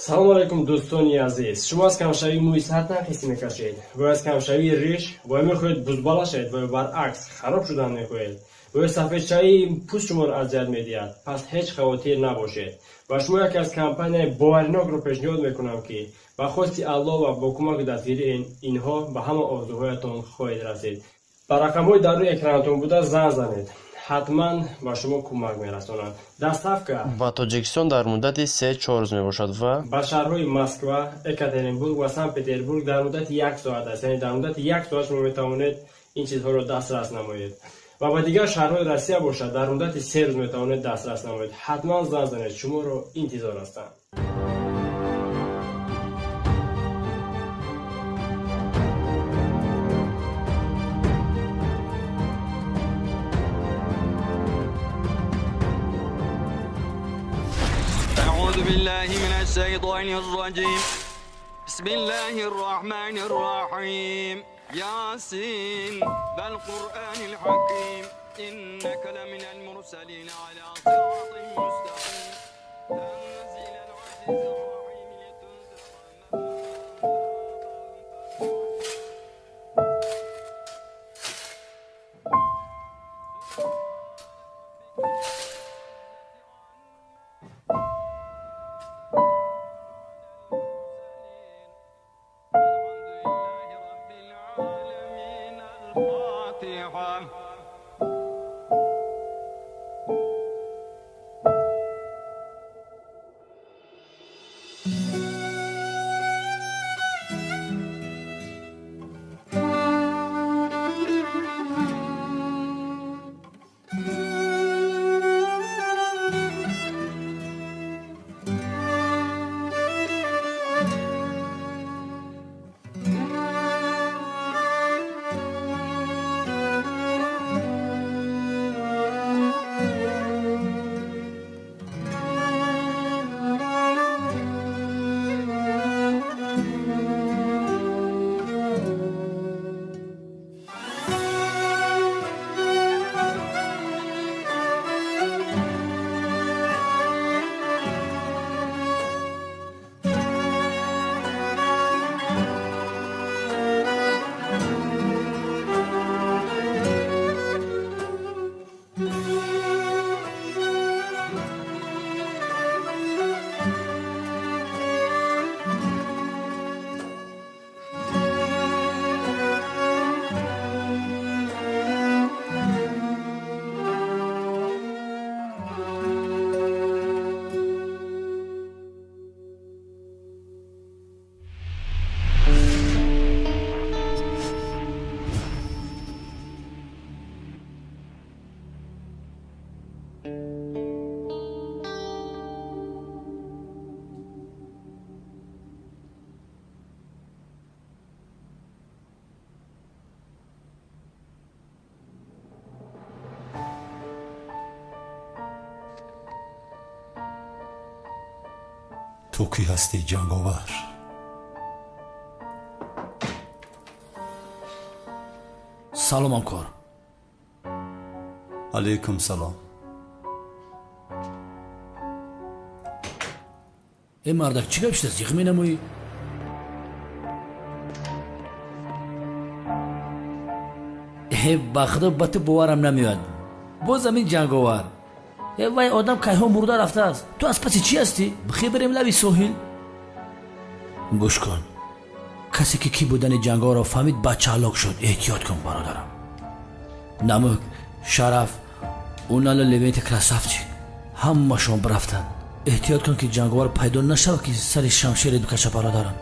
Салом алейкум, дӯстони азиз. Шумо аз камшавии мӯи сар танқисӣ мекашед ва аз камшавии риш ва мехоҳед бузбала шавед ва баръакс хароб шудан мехоҳед ва сафедшавии пӯст шуморо азият медиҳад, пас ҳеҷ хавотир набошед. Ба шумо яке аз компанияи боваринокро пешниҳод мекунам, ки ба хости Аллоҳ ва бо кӯмаки дастгирии инҳо ба ҳама орзуҳоятон хоҳед расид. Ба рақамҳои дар рӯи экранатон буда занг занед, ҳатман ба шумо кӯмак мерасонанд. Доставка ба Тоҷикистон дар муддати 3-4 рӯз мебошад ва ба шаҳрҳои Москва, Екатеринбург ва Санкт-Петербург дар муддати як соат аст. Яъне дар муддати як соат шумо метавонед ин чизҳоро дастрас намоед. Ва ба дигар шаҳрҳои Россия бошад, дар муддати 3 рӯз метавонед дастрас намоед. Ҳатман занг занед, шуморо интизор ҳастанд. بالله من الشيطان الرجيم. بسم الله الرحمن الرحيم. ياسين والقرآن الحكيم. إنك لمن المرسلين على صراط مستقيم. تنزيل العزيز الرحيم لتنذر Ту кӣ ҳастӣ, ҷанговар? Салом, ҳамкор. Алайкум салом. Э мардак, чӣ гап шуда, зиғ менамоӣ? Э ба худо, ба ту боварам намеояд. Боз ҳамин ҷанговар. Э вай одам кайҳо мурда рафтааст. Ту аз паси чӣ ҳастӣ? Бихе берем лаби соҳил. Гӯш кун, касе ки кӣ будани ҷанговарро фаҳмид, бача ҳалок шуд. Эҳтиёт кун, бародарам. Намук, Шараф, Унала, Левенти красавчик, ҳамашон бирафтанд. Эҳтиёт кун, ки ҷанговар пайдо нашавад, ки сари шамшерет бикаша, бародарам.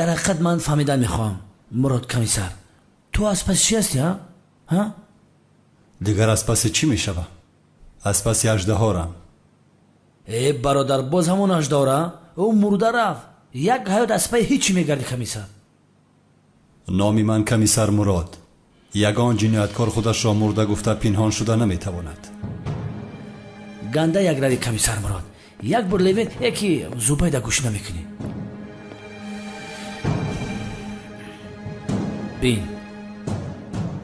Дар ҳақиқат ман фаҳмидан мехоҳам, Мурод комиссар, ту аз паси чӣ ҳастӣ? Ҳа? Дигар аз паси чӣ мешавам? Аз паси аждаҳорам. Э бародар, боз ҳамон аждаҳора? Ӯ мурда рафт. Як ҳаёт аз пайи ҳеҷ чӣ мегардӣ, комиссар. Номи ман комиссар Мурод. Ягон ҷинояткор худашро мурда гуфта пинҳон шуда наметавонад. Ганда як рави, комиссар Мурод. Як бор Левент яки Зубайда гӯш намекунӣ. Бин,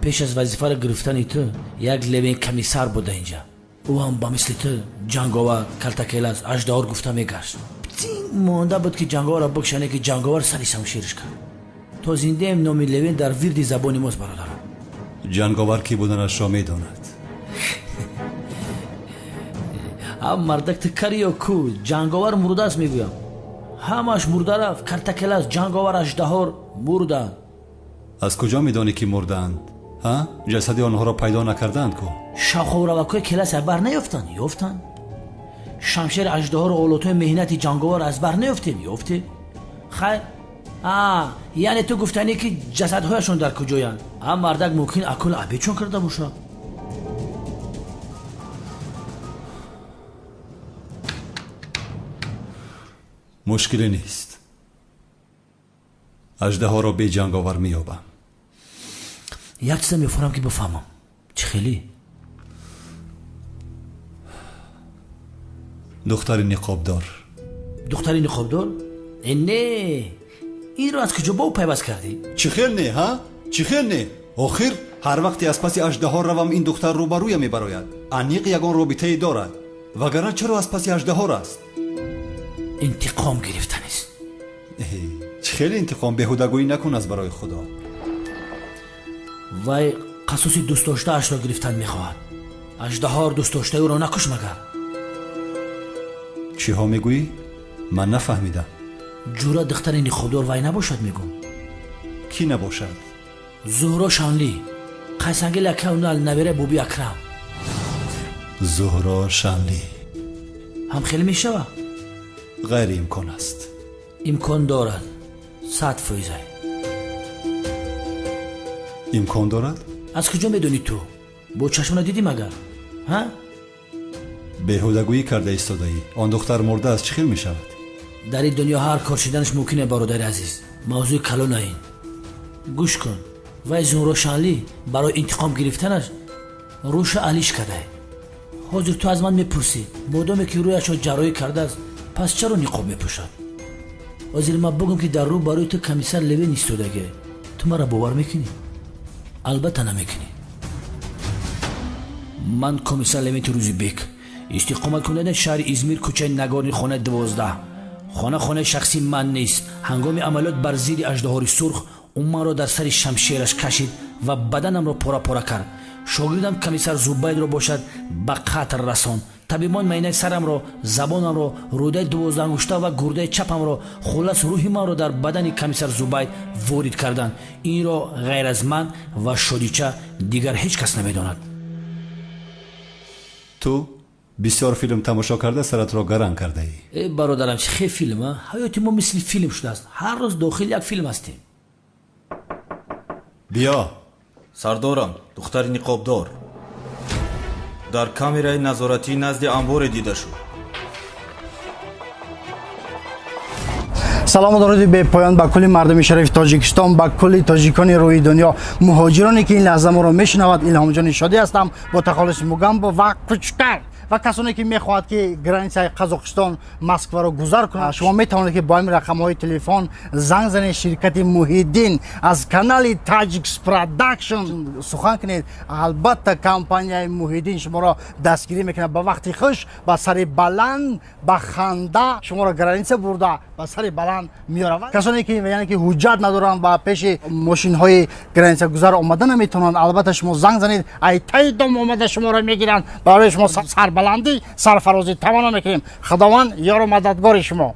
Пеш аз вазифаро гирифтани ту як Левен комиссар буда инҷа. Ӯ ҳам ба мисли ту ҷанговар, калтакелас, аждаҳор гуфта мегашт. Птинг монда буд, ки ҷанговарро бикшане, ки ҷанговар сари шамшериш кард. То зиндаем номи Левен дар вирди забони мост, бародарам. Ҷанговар кӣ буданашро медонад. Ам мардак, ту кари ё ку? Ҷанговар мурдааст, мегӯям. Ҳамаш мурда рафт. Калтакелас, ҷанговар, аждаҳор мурданд. Аз куҷо медонӣ, ки мурдаанд? Ҳа, ҷасади онҳоро пайдо накардаанд ку? Шаховравакҳои келас аз бар наёфтанд? Ёфтанд. Шамшери аждаҳору олотҳои меҳнати ҷанговар аз бар наёфтем? Ёфтем. Хайр, а яъне ту гуфтанӣ, ки ҷасадҳояшон дар куҷоянд? А мардак, мумкин акул абечон карда бошад. Мушкиле нест, аждаҳоро беҷанговар меёбам. Як чиза мефурам, ки бифаҳмам, чӣ хеле? Духтари ниқобдор. Духтари ниқобдор? Э, не, инро аз куҷо ба ӯ пайваст кардӣ? Чӣ хел не, ҳа? Чӣ хел не? Охир ҳар вақте аз паси аждаҳор равам, ин духтар рӯбарӯя мебарояд. Аниқ ягон робитае дорад, вагарна чаро аз паси аждаҳор аст? Интиқом гирифтанист. Чӣ хеле интиқом? Беҳудагӯӣ накун, аз барои Худо. Вай қасоси дӯстдоштаашро гирифтан мехоҳад. Аждаҳор дӯстдоштаи ӯро накуш магар? Чиҳо мегӯӣ? Ман нафаҳмидам. Ҷура духтари ниқобдор вай набошад, мегӯм. Кӣ набошад? Зуҳро Шанлӣ, қайсангели акаунал, набираи Боби Акрам. Зуҳро Шанлӣ. Ҳам хеле мешава? Ғайриимкон аст. Имкон дорад, 100%. Имкон дорад? Аз куҷо медонӣ ту? Бо чашмона дидӣ магар, ҳа? Беҳудагӯӣ карда истодаӣ. Он духтар мурда аст, чӣ хел мешавад? Дар ин дунё ҳар кор шиданаш мумкин е, бародари азиз. Мавзӯи калона ин. Гӯш кун, вай Зуҳро Шанлӣ барои интиқом гирифтанаш рӯша алиш кардае. Ҳозир ту аз ман мепурсӣ, модоме ки рӯяшро ҷарроҳӣ кардааст, пас чаро ниқоб мепӯшад? Ҳозир ман бугум, ки дар рӯ барои ту комиссар Левен истодагӣ, ту маро бовар мекунӣ? Албатта намекунӣ. Ман комиссар Левенти Рӯзибек, истиқоматкунандаи шаҳри Измир, кӯчаи Нагорни, хонаи 12. Хона хонаи шахсии ман нест. Ҳангоми амалиёт бар зидди аждаҳори сурх ӯ манро дар сари шамшераш кашид ва баданамро пора-пора кард. Шогирдам комиссар Зубайдро бошад ба қатл расон. Табибон майнаи сарамро, забонамро, рӯдаи дувоздаҳангушта ва гурдаи чапамро, хуллас рӯҳи манро дар бадани комиссар Зубайд ворид карданд. Инро ғайр аз ман ва Шодича дигар ҳеҷ кас намедонад. Ту бисёр филм тамошо карда, саратро гаранг кардаӣ. Э, бародарам, чӣ хел филм, а? Ҳаёти мо мисли филм шудааст, ҳар рӯз дохили як филм ҳастем. Биё. Сардорам, духтари ниқобдор дар камераи назоратӣ назди амборе дида шуд. Салому дуруди бепоён ба кулли мардуми шарифи Тоҷикистон, ба кулли тоҷикони рӯи дунё, муҳоҷироне, ки ин лаҳза моро мешунавад. Илҳомҷони Шодӣ ҳастам бо тахаллуси Мугамбо ва Кучкар. Ва касоне, ки мехоҳад, ки границаи Қазоқистон, Москваро гузар кунад, шумо метавонед, ки бо ҳамин рақамҳои телефон занг занед. Ширкати Муҳиддин, аз канали Таҷикс Продакшн сухан кунед, албатта компанияи Муҳиддин шуморо дастгирӣ мекунад. Ба вақти хуш, ба сари баланд, ба ханда шуморо граница бурда, ба сари баланд меёрад. Касоне, ки яъне ки ҳуҷҷат надоранд ва пеши мошинҳои границагузар омада наметавонанд, албатта шумо занг занед, ай таи дом омада шуморо мегиранд. Барои шумо сарбаландӣ, сарфарозӣ таманно мекунем. Худованд ёру мададгори шумо.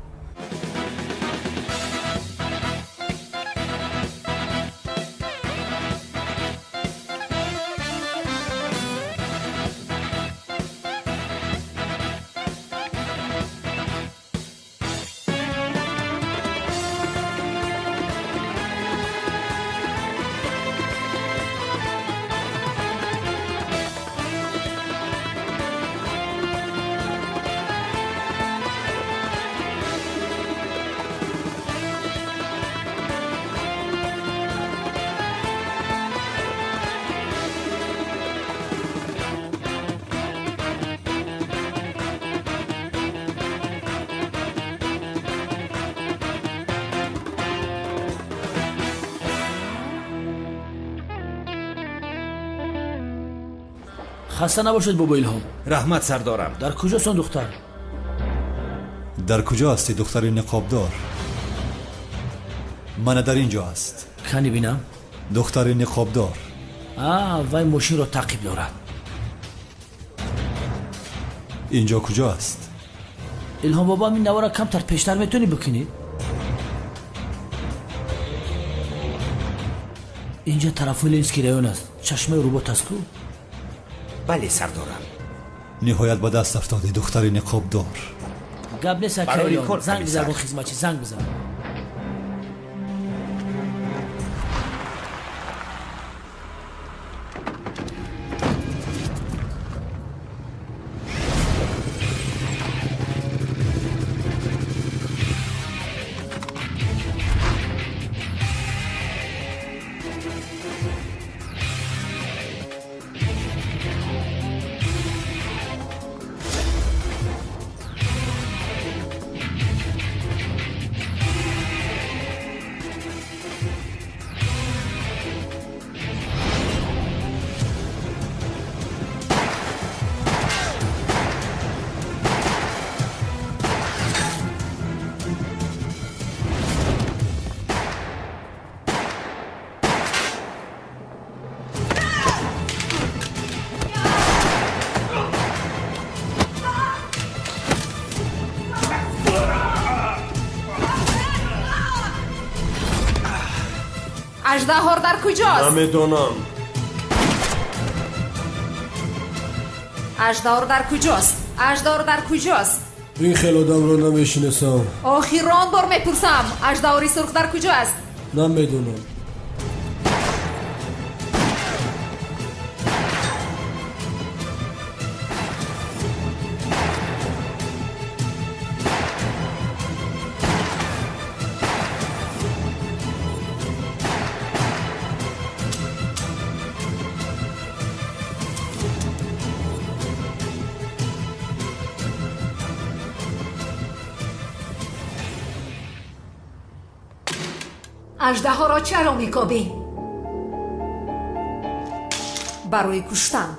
Хаста набошед, бобо Илҳом. Раҳмат, сардорам. Дар куҷост он духтар? Дар куҷо ҳастӣ, духтари ниқобдор? Мана дар ин ҷо аст. Кани бинам. Духтари ниқобдор. Вай мошинро таъқиб дорад. Ин ҷо куҷо аст? Илҳом бобо, ин навора камтар пештар метавонӣ бикунӣ? Инҷа тарафҳои Ленинский район аст. Чашмаи рубот аст ку? Бале, сардорам. Ниҳоят ба даст афтодӣ, духтари ниқобдор. Гап нест, ака Илҳом. Занг бизан, бо хизматчӣ занг бизан. Аждаҳор дар куҷост? Намедонам. Аждаҳор дар куҷост? Аждаҳор дар куҷост? Ин хел одамро намешинасам. Охирон бор мепурсам, аждаҳори сурх дар куҷо аст? Намедонам. Аждаҳоро чаро мекобӣ? Барои куштан.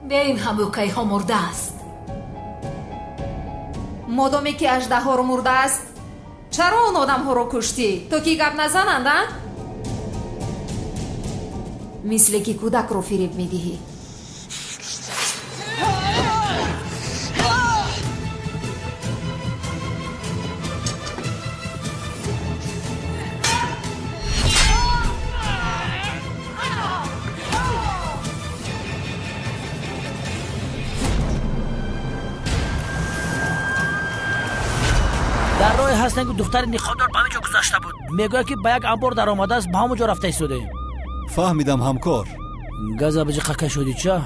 Бе ин ҳам ӯ кайҳо мурдааст. Модоме ки аждаҳор мурдааст, чаро он одамҳоро куштӣ? То ки гап назананд, а? Мисле ки кӯдакро фиреб медиҳӣ. Дар роҳе ҳастанд, ки духтари ниқобдор ба ҳамин ҷо гузашта буд. Мегӯяд, ки ба як амбор даромадааст, ба ҳамон ҷо рафта истодаем. Фаҳмидам, ҳамкор. Газа биҷи қака шудӣ ча?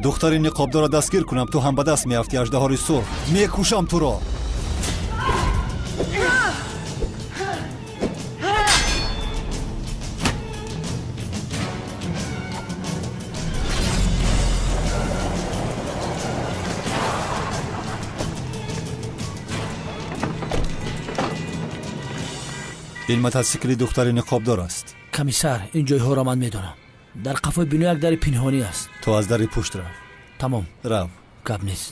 Духтари ниқобдорро дастгир кунам, ту ҳам ба даст меафтӣ, аждаҳори сурх. Мекушам туро. Ин мотосикли духтари ниқобдор аст. Комиссар, ин ҷойҳоро ман медонам. Дар қафои бино як дари пинҳонӣ аст. Ту аз дари пушт рав. Тамом. Рав. Гап нест.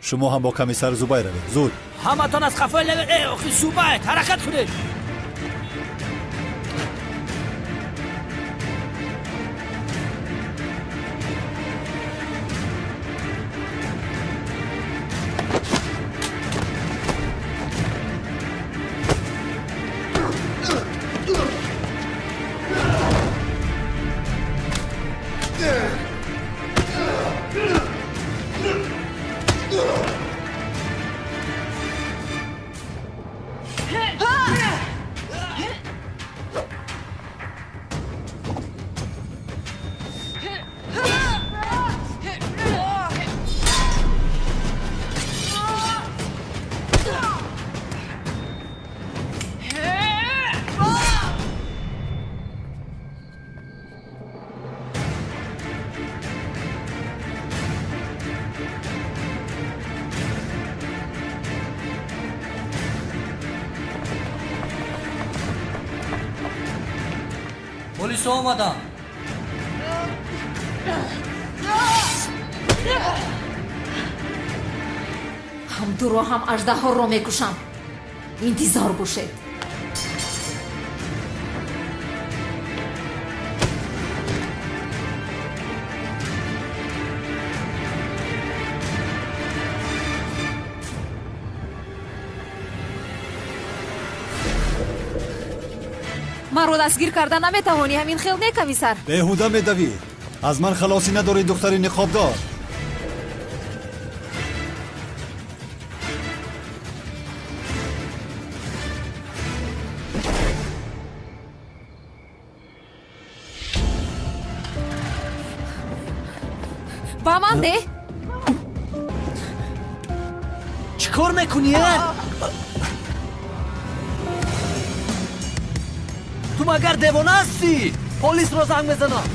Шумо ҳам бо комиссар Зубай равед. Зуд. Ҳаматон аз қафои лави охи Зубайд ҳаракат кунед. Полисҳо омаданд. Ҳам туро, ҳам аждаҳорро мекушам. Интизор бошед. Маро дастгир карда наметавонӣ, ҳамин хел не, комиссар? Беҳуда медавӣ. Аз ман халосӣ надорӣ, духтари ниқобдор. Ба ман де? Чӣ кор мекунӣ? Ту магар девона ҳастӣ? Полисро занг мезанам.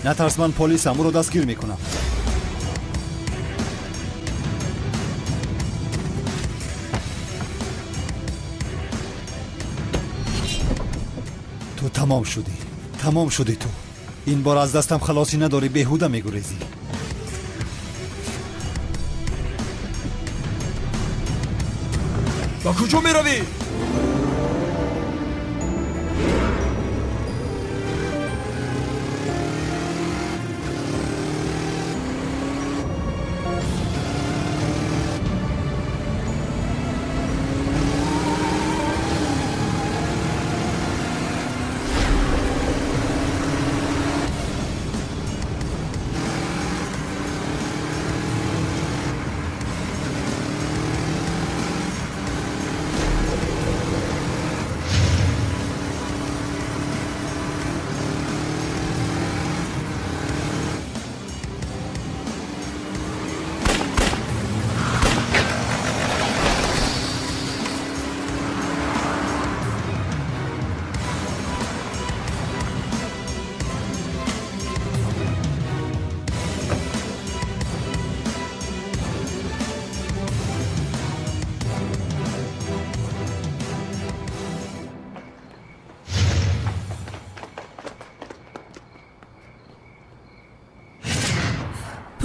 Натарс, ман полисам, ӯро дастгир мекунам. Ту тамом шудӣ, тамом шудӣ ту. Ин бор аз дастам халосӣ надорӣ, беҳуда мегурезӣ. Ба куҷо меравӣ?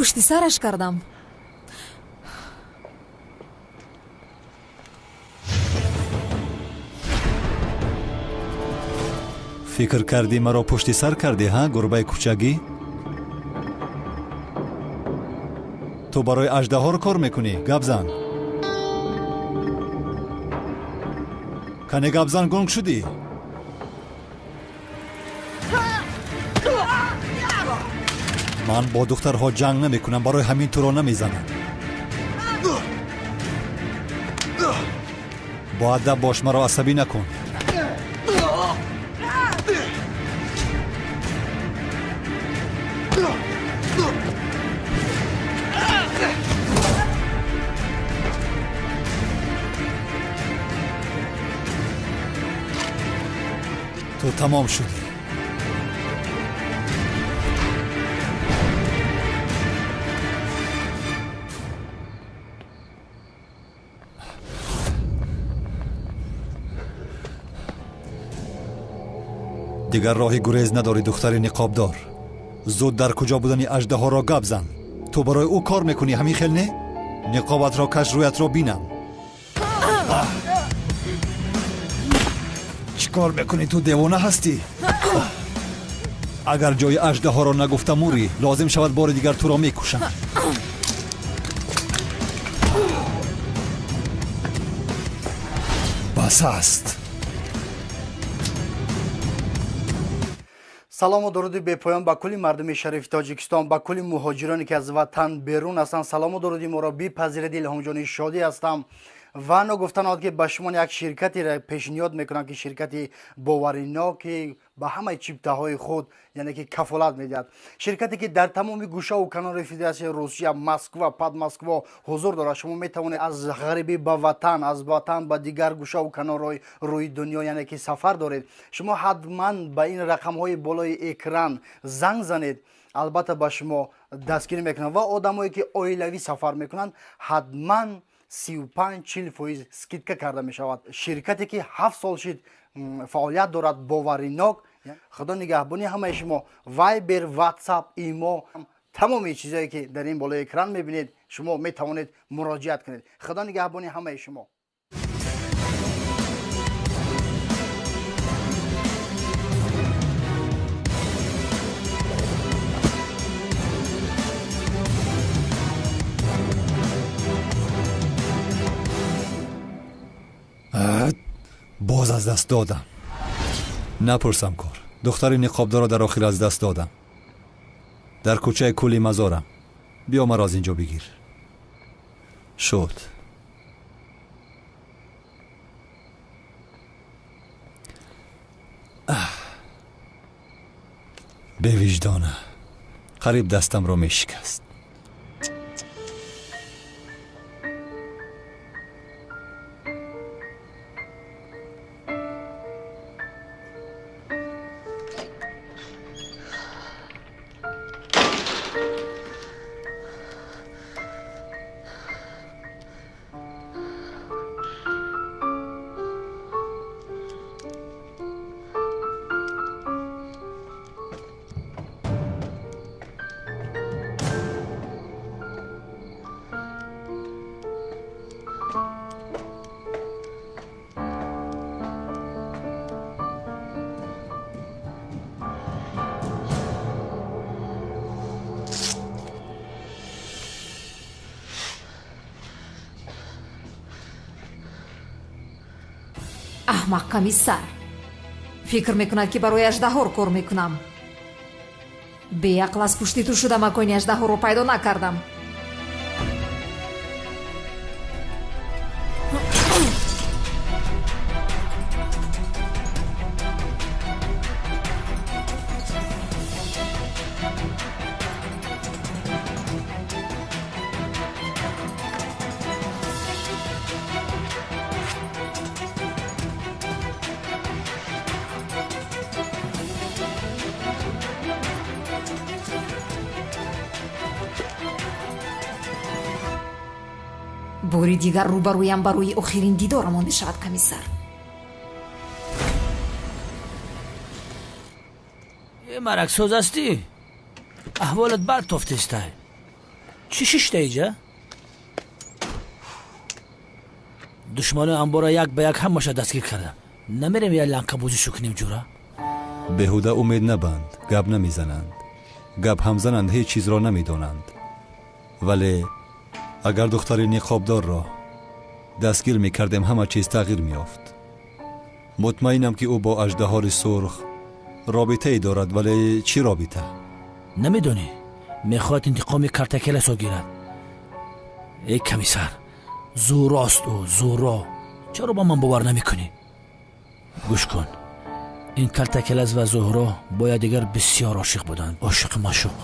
Пушти сараш кардам. Фикр кардӣ маро пушти сар кардӣ, ҳа, гурбаи кӯчагӣ? Ту барои аждаҳор кор мекунӣ? Гап зан. Кане гап зан, гунг шудӣ? Ман бо духтарҳо ҷанг намекунам, барои ҳамин туро намезанам. Боадаб бош, маро асабӣ накун. Ту тамом шудӣ. Дигар роҳи гурез надорӣ, духтари ниқобдор. Зуд дар куҷо будани аждаҳоро гап зан. Ту барои ӯ кор мекунӣ, ҳамин хел не? Ниқобатро каш, рӯятро бинам. Чӣ кор мекунӣ? Ту девона ҳастӣ? Агар ҷои аждаҳоро нагуфта мурӣ, лозим шавад бори дигар туро мекушам. Бас аст. Салому дуруди бепоён ба кулли мардуми шарифи Тоҷикистон, ба кулли муҳоҷироне ки аз ватан берун ҳастанд. Салому дуруди моро бипазиред. Илҳомҷони Шодӣ ҳастам ва ногуфта наояд ки ба шумо як ширкатеро пешниҳод мекунам ки ширкати боваринок ки ба ҳамаи чиптаҳои худ яъне ки кафолат медиҳад. Ширкате ки дар тамоми гӯшаву канори Федератсияи Русия, Москва, Подмосква ҳузур дорад. Шумо метавонед аз ғарибӣ ба ватан, аз ватан ба дигар гӯшаву канорҳои рӯи дунё яъне ки сафар доред. Шумо ҳатман ба ин рақамҳои болои экран занг занед, албатта ба шумо дастгирӣ мекунанд ва одамое ки оилавӣ сафар мекунанд ҳатман 35-40% скидка карда мешавад. Ширкате ки 7 сол шид фаъолият дорад, боваринок. Худо нигаҳбони ҳамаи шумо. Вайбер, Ватсап, Имо, тамоми чизое ки дар ин болои экран мебинед, шумо метавонед муроҷиат кунед. Худо нигаҳбони ҳамаи шумо. Боз аз даст додам. Напурсам кор. Духтари ниқобдорро дар охир аз даст додам. Дар кӯчаи кӯли мазорам. Биё маро аз ин ҷо бигир. Шуд. Бевиҷдона. Қариб дастамро мешикаст. Аҳмақ комиссар фикр мекунад, ки барои аждаҳор кор мекунам. Беақл аз пушти ту шуда макони аждаҳорро пайдо накардам. Бори дигар рӯбарӯям барои охирин дидорамон мешавад, комиссар. Э мараксоз ҳастӣ? Аҳволат бад тофтестай. Чӣ шишта иҷа? Душманои амбора як ба як ҳамаша дастгир кардам. Намерем я ланкабозишу кунем, ҷура? Беҳуда умед набанд, гап намезананд. Гап ҳам зананд, ҳеҷ чизро намедонанд. Вале агар духтари ниқобдорро дастгир мекардем, ҳама чиз тағйир меёфт. Мутмаинам, ки ӯ бо аждаҳори сурх робитае дорад, вале чӣ робита? Намедонӣ, мехоҳад интиқоми картакеласо гирад. Эй комиссар, зӯрост ӯ, зӯро. Чаро ба ман бовар намекунӣ? Гӯш кун, ин калтакелас ва Зуҳро бояд дигар бисёр ошиқ буданд, ошиқи машуқ.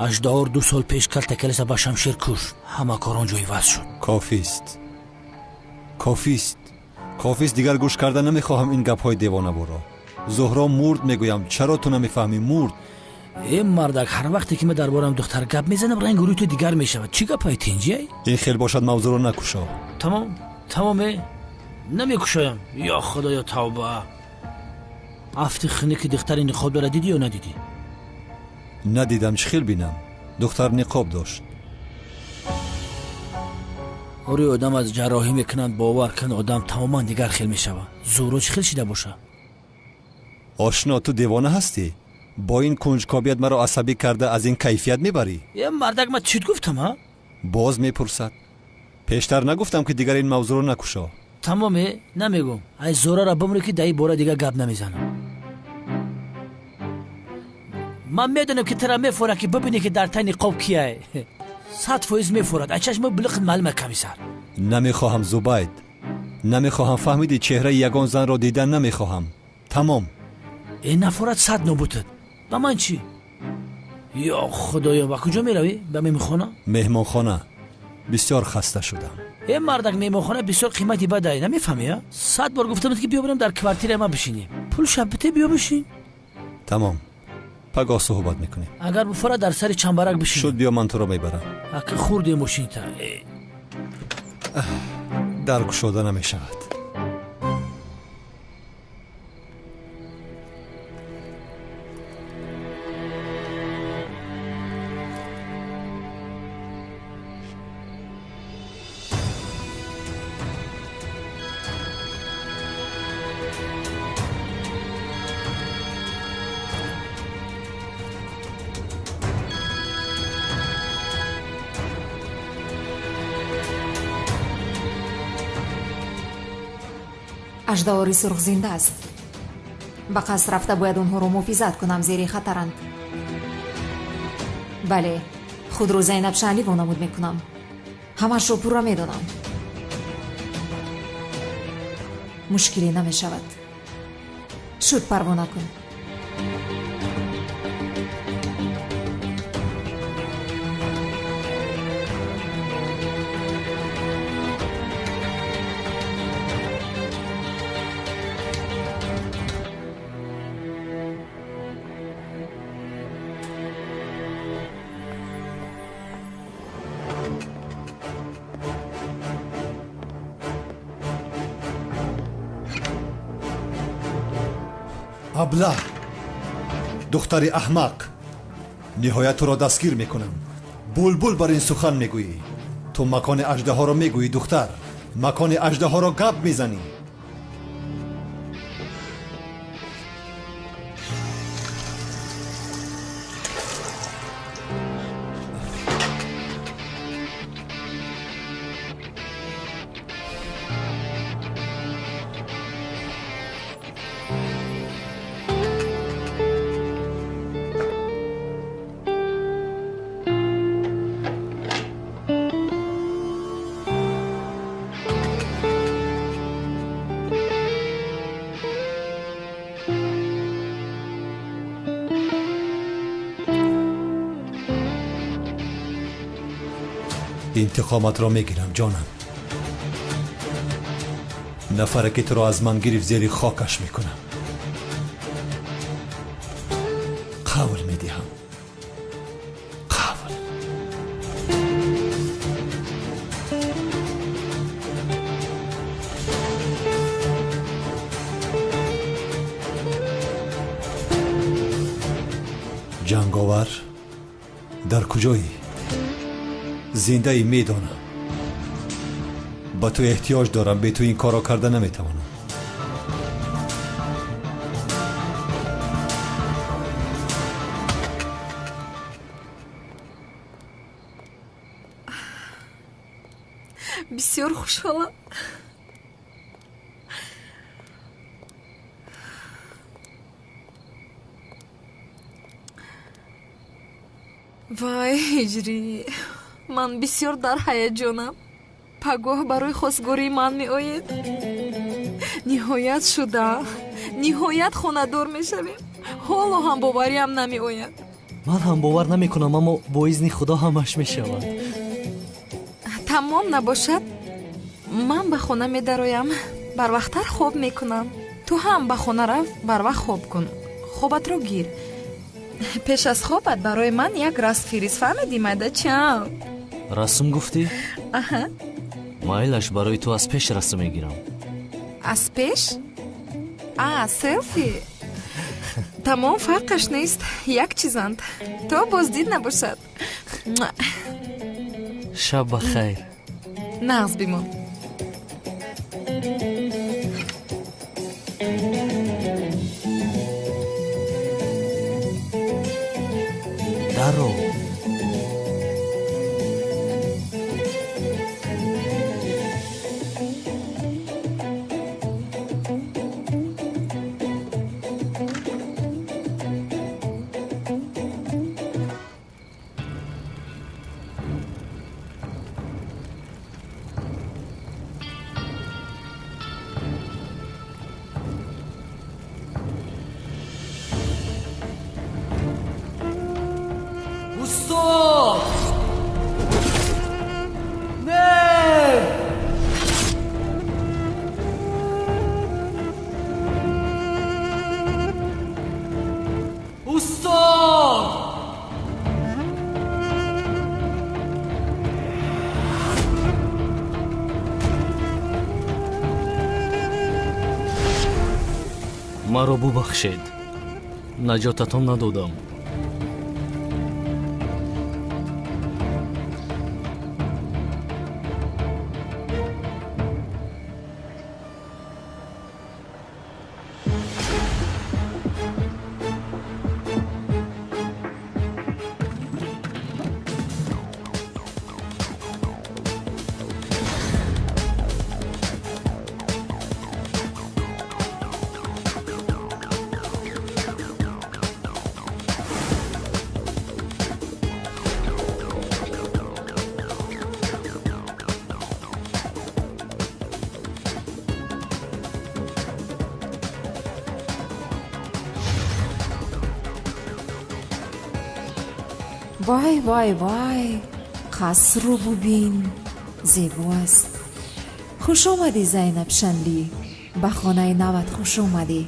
Аждаҳор 2 сол пеш калтакеласа ба шамшер кушт. Ҳама кор он ҷо иваз шуд. Кофист, кофист, кофист. Дигар гӯш карда намехоҳам ин гапҳои девонаборо. Зуҳро мурд, мегӯям. Чаро ту намефаҳмӣ? Мурд. Э мардак, ҳар вақте ки ман дар бораам духтар гап мезанам, ранги рӯи ту дигар мешавад. Чӣ гапҳои тинҷиай? Ин хел бошад, мавзӯъро накушо. Тамом, тамоме, намекушоям. Ё худоё, тавба. Афти хунуки духтари ниқоб дора дидӣ ё надидӣ? Надидам, чӣ хел бинам? Духтар ниқоб дошт. Ори одам аз ҷарроҳӣ мекунанд, бовар кун, одам тамоман дигар хел мешавад. Зӯро чӣ хел шида боша? Ошно, ту девона ҳастӣ? Бо ин кунҷкобият маро асабӣ карда, аз ин кайфият мебарӣ? Е мардак, ман чит гуфтам, ҳа? Боз мепурсад. Пештар нагуфтам, ки дигар ин мавзӯъро накушо? Тамоме, намегӯм. Ай Зӯрара бимрӣ, ки дар ин бора дигар гап намезанам. Ман медонам, ки тура мефорад, ки бибинӣ, ки дар таи ниқоб кияй. 100% мефорад. Ай чашми билиқат маълума, комиссар. Намехоҳам, Зубайд, намехоҳам. Фаҳмидӣ? Чеҳраи ягон занро дидан намехоҳам. Тамом. Э нафорад, сад нобутад. Ба ман чӣ? Ё худоё, ба куҷо меравӣ? Ба меҳмонхона? Меҳмонхона. Бисёр хаста шудам. Э мардак, меҳмонхона бисёр қимати бадай, намефаҳмӣ? 100 бор гуфтамад, ки биё бирем дар квартираи ман бишинем. Пул шаб бите, биё бишин. Тамом, пагоҳ суҳбат мекунем. Агар буфора, дар сари чамбарак бишин. Шуд, биё, ман туро мебарам. Ака хурде мошинита. Дар кушода намешавад. Аждаҳори сурх зинда аст. Ба қаср рафта бояд онҳоро муҳофизат кунам, зери хатаранд. Бале, худро Зайнаб Шаъли вонамуд мекунам. Ҳамаашро пурра медонам. Мушкиле намешавад. Шуд, парво накун. Аблаҳ, духтари аҳмақ, ниҳоят туро дастгир мекунам. Булбул бар ин сухан мегӯӣ. Ту макони аждаҳоро мегӯӣ, духтар. Макони аждаҳоро гап мезанӣ. Интиқоматро мегирам, ҷонам. Нафаре ки туро аз ман гирифт, зери хокаш мекунам. Қавл медиҳам. Қавл. Ҷанговар, дар куҷоӣ? Зиндаӣ, медонам. Ба ту эҳтиёҷ дорам, бе ту ин корро карда наметавонам. Бисёр хушҳолам. Вай, ҳиҷрӣ, ман бисёр дар ҳаяҷонам. Пагоҳ барои хостгории ман меоед. Ниҳоят шуда, ниҳоят хонадор мешавем. Ҳоло ҳам бовариам намеояд. Ман ҳам бовар намекунам, аммо бо изни Худо ҳамаш мешавад. Тамом набошад, ман ба хона медароям, барвақттар хоб мекунам. Ту ҳам ба хона рав, барвақт хоб кун. Хобатро гир. Пеш аз хобат барои ман як расм фирист, фаҳмидӣ, майдачам? Расм гуфтӣ? Аҳа. Майлаш, барои ту аз пеш расм мегирам. Аз пеш? А, селфи? Тамом, фарқаш нест, як чизанд. То боздид набошад. Шаб ба хайр. Нағз бимон. Даро. Устод! Не! Устод! Маро бубахшед. Наҷотатон надодам. Вай, вай, вай, қасру бубин, зебо аст. Хуш омадӣ, Зайнаб Шанлӣ, ба хонаи нават хуш омадӣ.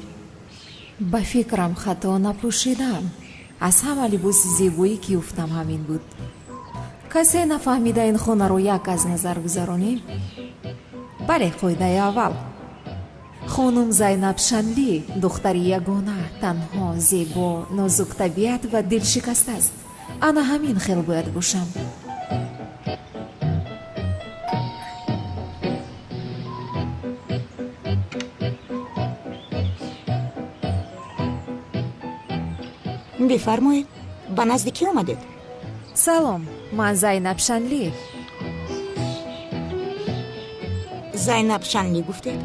Ба фикрам, хато напӯшидам. Аз ҳама либоси зебоӣ ки ёфтам ҳамин буд. Касе нафаҳмида ин хонаро як аз назар гузаронем? Бале, қоидаи аввал. Хонум Зайнаб Шанлӣ духтари ягона, танҳо, зебо, нозуктабиат ва дилшикаста аст. Ана ҳамин хел бояд бошам. Бифармоед, ба назди кӣ омадед? Салом, ман Зайнаб Шанлӣ. Зайнаб Шанлӣ гуфтед?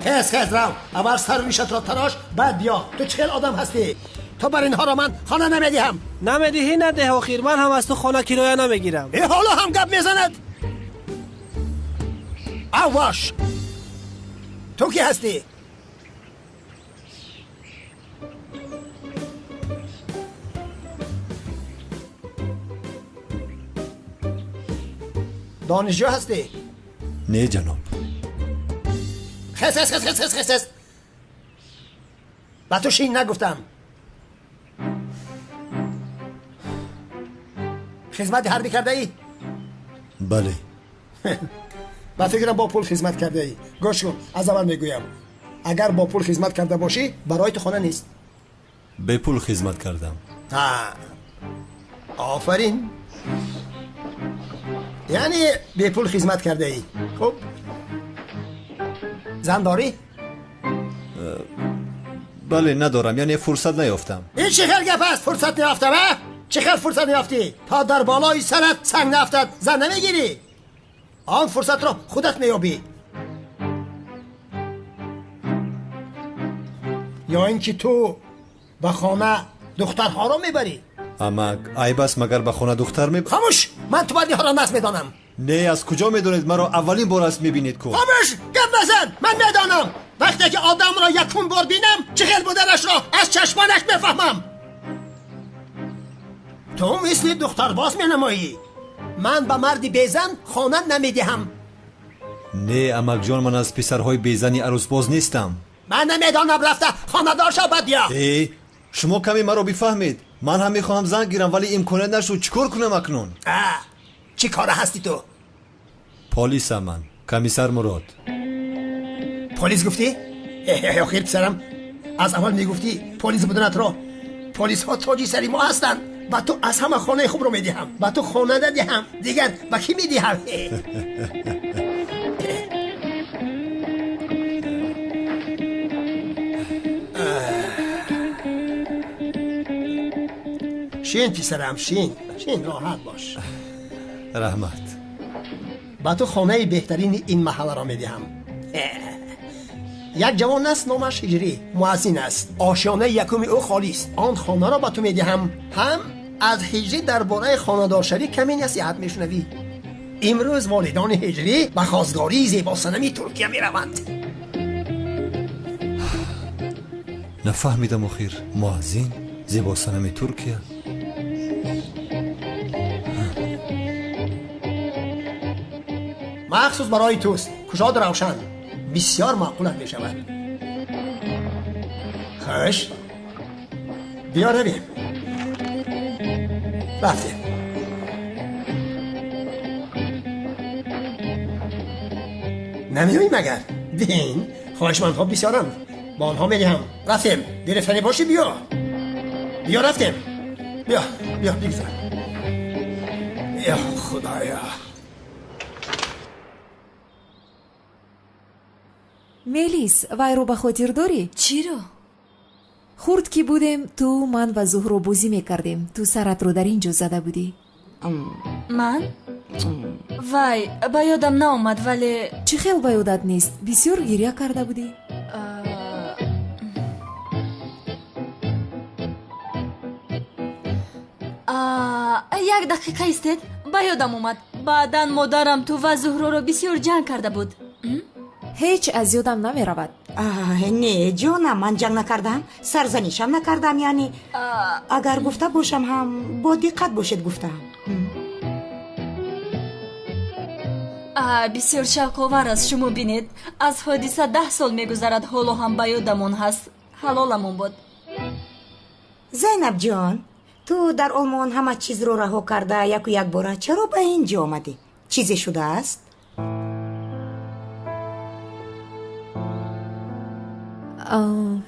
خیز خیز رو، اول سر ریشت را تراش، بعد بیا. تو چه آدم هستی؟ تو بر اینها را من خانه نمیدهم. نمیدهی؟ نده آخیر، من هم از تو خانه کرایه نمیگیرم. ای حالا هم گپ میزند. اواش، تو کی هستی؟ دانشجو هستی؟ نه جناب. خس خس خس خس خس خس. با تو شین نگفتم. خدمت حربی کرده ای؟ بله. با فکرم با پول خدمت کرده ای. گوش کن، از اول میگویم. اگر با پول خدمت کرده باشی برای تو خانه نیست. به پول خدمت کردم. ها، آفرین. یعنی به پول خدمت کرده ای. خب زن داری؟ بله ندارم، یعنی فرصت نیافتم. این چه خیل گپ است؟ فرصت نیافتم؟ ها؟ چه خیل فرصت نیافتی؟ تا در بالای سرت سنگ نیافتد زن نمیگیری. آن فرصت را خودت میابی. یا اینکه تو به خانه دخترها را میبری. اما عیب است مگر به خانه دختر می؟ خاموش، من تو بدیها را نست میدانم. نه، از کجا میدونید؟ مرا اولین بار است میبینید کو. خاموش، گپ نزن. من میدانم. وقتی که آدم را یکم بار بینم چه خیل بودنش را از چشمانش میفهمم. تو مثل دختر باز مینمایی. من به مردی بیزن خانه نمیدهم. نه امک جان، من از پسرهای بیزنی عروس باز نیستم. من نمیدانم، رفته خانه دار شو بعد بیا. ای شما کمی مرا بفهمید. من هم میخواهم زن گیرم ولی امکانات نشد. چیکار کنم اکنون؟ چی کاره هستی تو؟ پلیس من، کمیسر مراد. پلیس گفتی؟ آخر پسرم، از اول میگفتی پلیس بودنت را. پلیس ها تاجی سری ما هستند. با تو از همه خانه خوب رو میدهم، با تو خانه ندهم دیگر با کی میدهم؟ شین پسرم، شین شین، راحت باش. رحمت. با تو خانه بهترین این محله را میدهم. یک جوان است نامش هجری، مؤذن است. آشیانه یکم او خالی است. آن خانه را به تو میدهم. هم از هجری درباره خانه‌دارشوی کمی نصیحت میشنوی. امروز والدان هجری به خواستگاری زیبا صنمی ترکیه میروند. نفهمیدم اخیر. مؤذن، زیبا صنمی ترکیه. مخصوص برای توست، کشاد روشن، بسیار معقولت می شود. خوش، Бیا رویم. رفتیم. نمیایی مگر؟ بین خواهشمندها بسیارند، با آنها میدهم. رفتیم. گرفتنی باشی بیا. بیا رفتیم. بیا بیا بگذار. یا خدایا. Мелис, вайро ба хотир дорӣ? Чиро? Хурд ки будем, ту, ман ва Зуҳро бозӣ мекардем. Ту саратро дар ин ҷо зада будӣ. Ман? Вай, ба ёдам наомад, вале Чӣ хел ба ёдат нест? Бисёр гиря карда будӣ. Як дақиқа истед, ба ёдам омад. Баъдан модарам ту ва Зуҳроро бисёр ҷанг карда буд. Ҳеҷ аз ёдам намеравад. Не, ҷонам, ман ҷанг накардам, сарзанишам накардам, яъне агар гуфта бошам ҳам бо диққат бошед гуфтаам. Бисёр шавқовар аст, шумо бинед. Аз ҳодиса 10 сол мегузарад, ҳоло ҳам ба ёдамон ҳаст. Ҳалоламон бод. Зайнабҷон, ту дар Олмон ҳама чизро раҳо карда яку якбора чаро ба ин ҷо омадӣ? Чизе шудааст?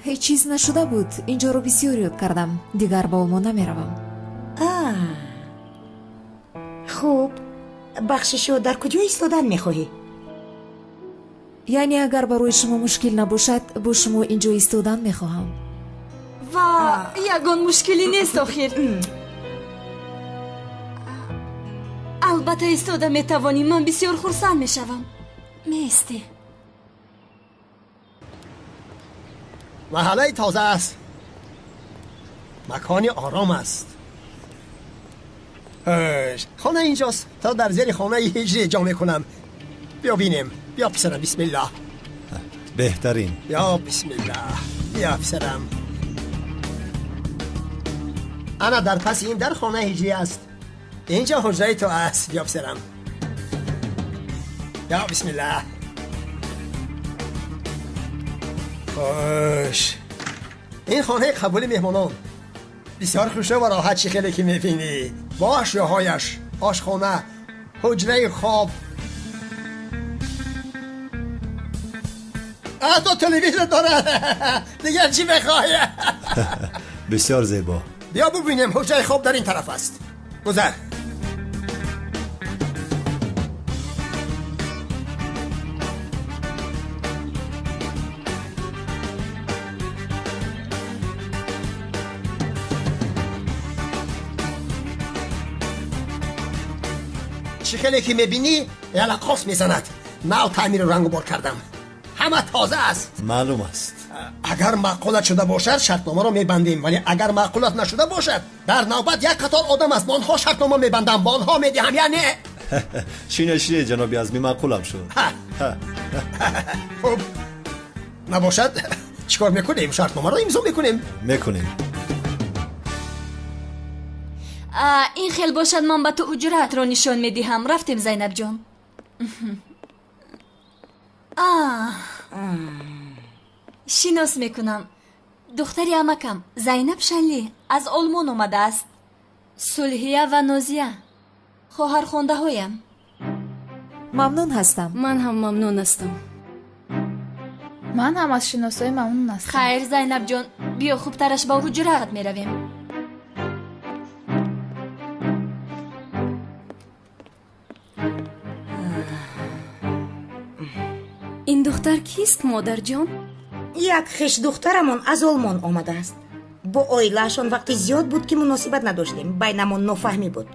Ҳеҷ чиз нашуда буд. Инҷоро бисёр ёд кардам. Дигар ба Олмон намеравам. Хуб, бахшишо, дар куҷо истодан мехоҳӣ? Яъне агар барои шумо мушкил набошад, бо шумо инҷо истодан мехоҳам. Ва ягон мушкилӣ нест охир. Албатта истода метавонӣ, ман бисёр хурсанд мешавам. Меистӣ. Маҳаллаи тоза аст, макони ором аст. Хона инҷост. То дар зери хонаи ҳиҷрӣ ҷо мекунам. Биё бинем. Биё писарам, бисмиллаҳ. Беҳтарин. Ё бисмиллаҳ. Биё писарам. Ана дар паси ин дар хонаи ҳиҷрӣ аст. Инҷо ҳуҷраи ту аст. Биё писарам. Ё бисмиллаҳ. Хуш. Ин хонаи қабули меҳмонон бисёр хушрӯ ва роҳат, чӣ хеле ки мебинӣ, бо ашёҳояш, ошхона, ҳуҷраи хоб, ҳатто телевизор дорад. Дигар чӣ мехоҳӣ? Бисёр зебо. Биё бубинем, ҳуҷраи хоб дар ин тараф аст. Гузар. Чӣ хеле ки мебинӣ, ялақос мезанад. Нав таъмиру рангу бор кардам, ҳама тоза аст. Маълум аст. Агар маъқулат шуда бошад, шартномаро мебандем, вале агар маъқулат нашуда бошад, дар навбат як қатор одам аст, бо онҳо шартнома мебандам, бо онҳо медиҳам. Яъне шине, шине, ҷаноби Азмӣ, маъқулам шуд. Хуб набошад, чӣ кор мекунем? Шартномаро имзо мекунем. Мекунем. Ин хел бошад, ман ба ту уҷраатро нишон медиҳам. Рафтем, Зайнабҷон. Шинос мекунам. Духтари амакам Зайнаб Шанли аз Олмон омадааст. Сулҳия ва Нозия хоҳархондаҳоям. Мамнун ҳастам. Ман ҳам мамнун ҳастам. Ман ҳам аз шиносоӣ мамнун ҳастам. Хайр, Зайнабҷон, биё хубтараш ба ҳуҷраат меравем. Ин духтар кист, модарҷон? Як хешдухтарамон аз Олмон омадааст. Бо оилаашон вақти зиёд буд, ки муносибат надоштем, байнамон нофаҳмӣ буд.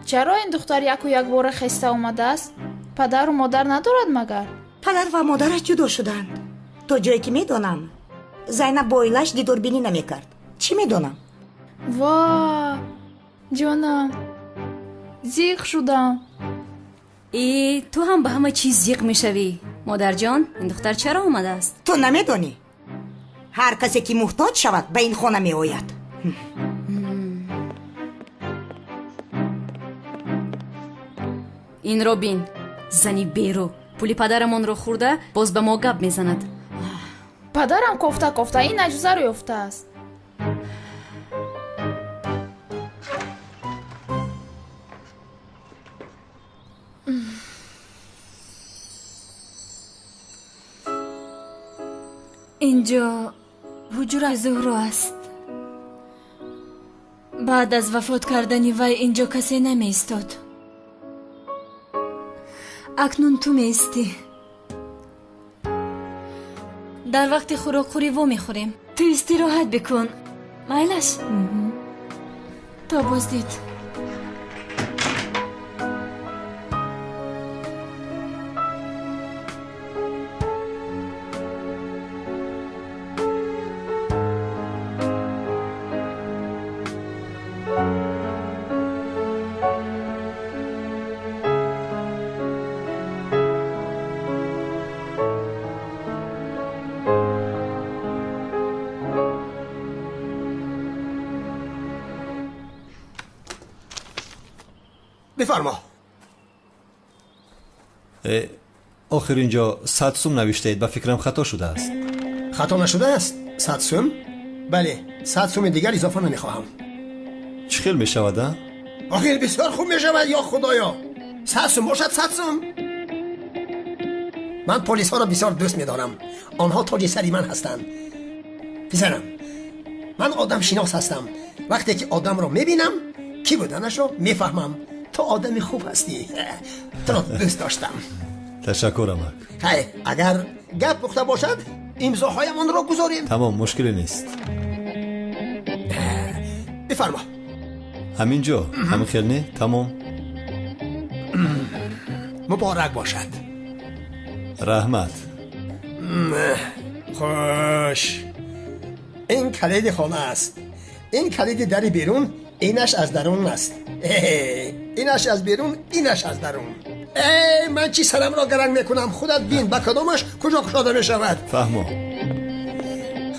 Чаро ин духтар яку якбора хеста омадааст? Падару модар надорад магар? Падар ва модараш ҷудо шуданд. То ҷое ки медонам, Зайнаб бо оилааш дидорбинӣ намекард. Чӣ медонам? Ва ҷонам, зиқ шудам. Э, ту ҳам ба ҳама чиз зиқ мешавӣ. Модарҷон, ин духтар чаро омадааст? Ту намедонӣ? Ҳар касе ки муҳтоҷ шавад, ба ин хона меояд. Инро бин, зани берӯ пули падарамонро хӯрда, боз ба мо гап мезанад. Падарам кофта кофта ин аҷузаро ёфтааст. Инҷо ҳуҷраи Зуҳро аст. Баъд аз вафот кардани вай инҷо касе намеистод. Акнун ту меистӣ. Дар вақти хӯрокхӯрӣ во мехӯрем. Ту истироҳат бикун. Майлаш? То боздид. Бифармо. Охир инҷо 100 сум навиштаед, ба фикрам хато шудааст. Хато нашудааст? 100 сум? Бале, 100 суми дигар изофа намехоҳам. Чӣ хел мешавад, а? Охир бисёр хуб мешавад, ё худоё. 100 сум бошад, 100 сум. Ман полисҳоро бисёр дӯст медорам. Онҳо тоҷи сари ман ҳастанд. Писарам, ман одамшинос ҳастам. Вақте ки одамро мебинам, кӣ буданашро мефаҳмам. Ту одами хуб ҳастӣ. Туро дӯст доштам. Ташаккур, амак. Хайр, агар гап пухта бошад, имзоҳоямонро гузорем. Тамом, мушкиле нест. Бифармо. Ҳамин ҷо, ҳамин хел не? Тамом. Муборак бошад. Раҳмат. Хуш. Ин калиди хона аст. Ин калиди дари берун, инаш аз дарун аст. Инаш аз берун, инаш аз дарун. Ман чӣ сарамро гаранг мекунам? Худат бин, ба кадомаш куҷо кушода мешавад. Фаҳмо.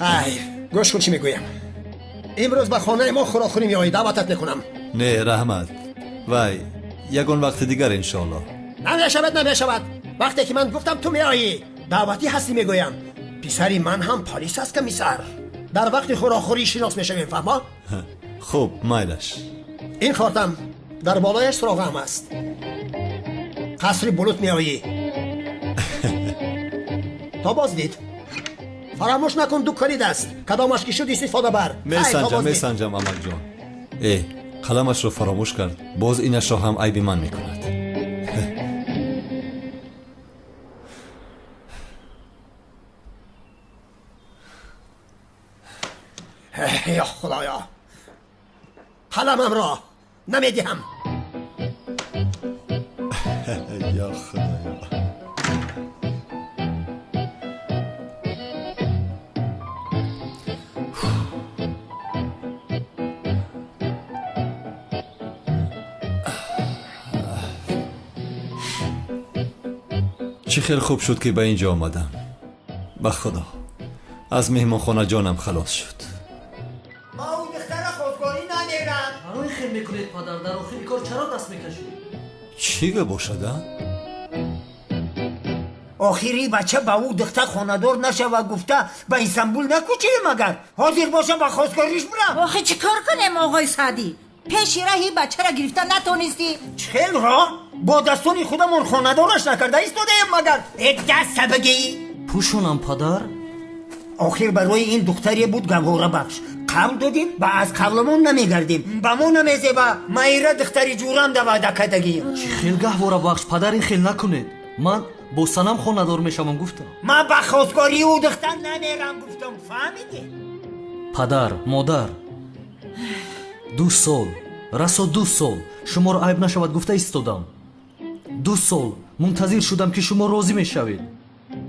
Хайр, гӯш кун чӣ мегӯям. Имрӯз ба хонаи мо хӯрокхӯрӣ меоӣ, даъватат мекунам. Не, раҳмат. Вай, ягон вақти дигар иншоаллоҳ. Намешавад, намешавад. Вақте ки ман гуфтам ту меоӣ, даъватӣ ҳастӣ мегӯям. Писари ман ҳам полис аст, комиссар. Дар вақти хӯрокхӯрӣ шинос мешавем, фаҳмо? Хуб, майлаш. Ин кортам дар болояш суроғаам аст. Қасри Булут меоӣ. То боздид. Фаромӯш накун, ду калид аст. Кадомаш ки шуд истифода бар. Месанҷам, месанҷам, амакҷон. Қаламашро фаромӯш кард, боз инашро ҳам айби ман мекунад. Ё худоё, қаламамро намедиҳам. Ё худоё. Чӣ хел хуб шуд, ки ба ин ҷо омадам. Ба худо, аз меҳмонхона ҷонам халос шуд. Ма ӯ духтара хостгорӣ намерам. Чаро ин хел мекунед, падар? Дар охири кор чаро даст мекашед? Чӣ гап бошад, а? Охири бача ба ӯ духтар хонадор нашава гуфта ба Истанбул накӯчидем агар. Ҳозир бошам ба хостгориш бирам. Охи чӣ кор кунем, оғои Саъдӣ? Пеши раҳи бачаро гирифта натонистӣ. Чӣ хел роҳ? Бо дастони худамон хонадораш накарда истодаем магар. Э даста бигӣ. Пӯшонам, падар. Охир барои ин духтаре буд гаҳворабахш. Қавл додем ва аз қавламон намегардем. Ба мо намезеба. Майра духтари ҷурам да ваъда кардагием. Чӣ хел гаҳворабахш, падар, ин хел накунед. Ман бо Санам хонадор мешавам гуфтам. Ман ба хостгории ӯ духтар намерам гуфтам, фаҳмидӣ? Падар, модар, 2 сол, расо 2 сол шуморо айб нашавад гуфта истодам. 2 сол мунтазир шудам, ки шумо розӣ мешавед.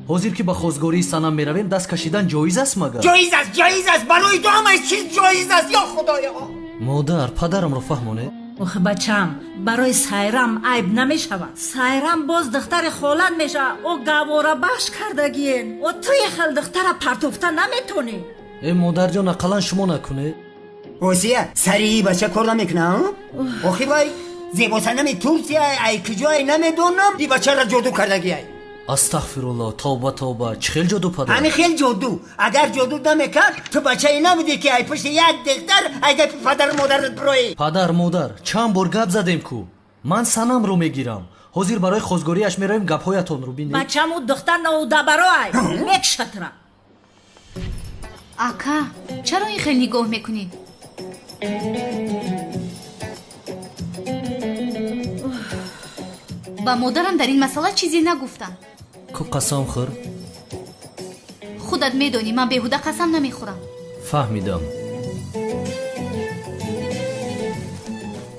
Ҳозир ки ба хостгории Санам меравем, даст кашидан ҷоиз аст магар? Ҷоиз аст, ҷоиз аст. Барои ту ҳамаи чиз ҷоиз аст, ё худоё. Модар, падарамро фаҳмонед. Ох бачам, барои Сайрам айб намешавад. Сайрам боз духтари холат мешавад. Ӯ гаҳворабахш кардагиен. Ӯ туи хел духтара партофта наметонӣ. Э модарҷон, ақаллан шумо накунед. Осия, сари бача кор намекунам? Охи вай зебосанами Турсия, ай куҷое намедонам, и бачаро ҷоду кардагиай. Астағфируллоҳ, тавба, тавба. Чӣ хел ҷоду, падар? Ҳами хел ҷоду. Агар ҷоду намекард, ту бачае набудӣ, ки ай пушти як духтар ай гапи падару модарат бироӣ. Падар, модар, чанд бор гап задем ку. Ман Санамро мегирам. Ҳозир барои хостгориаш меравем, гапҳоятонро бинед. Бачаму духтар ноудабароай, мекшатра. Ака, чаро ин хел нигоҳ мекунӣ? Ба модарам дар ин масъала чизе нагуфтам. Ку қасам хӯр. Худат медонӣ, ман беҳуда қасам намехӯрам. Фаҳмидам.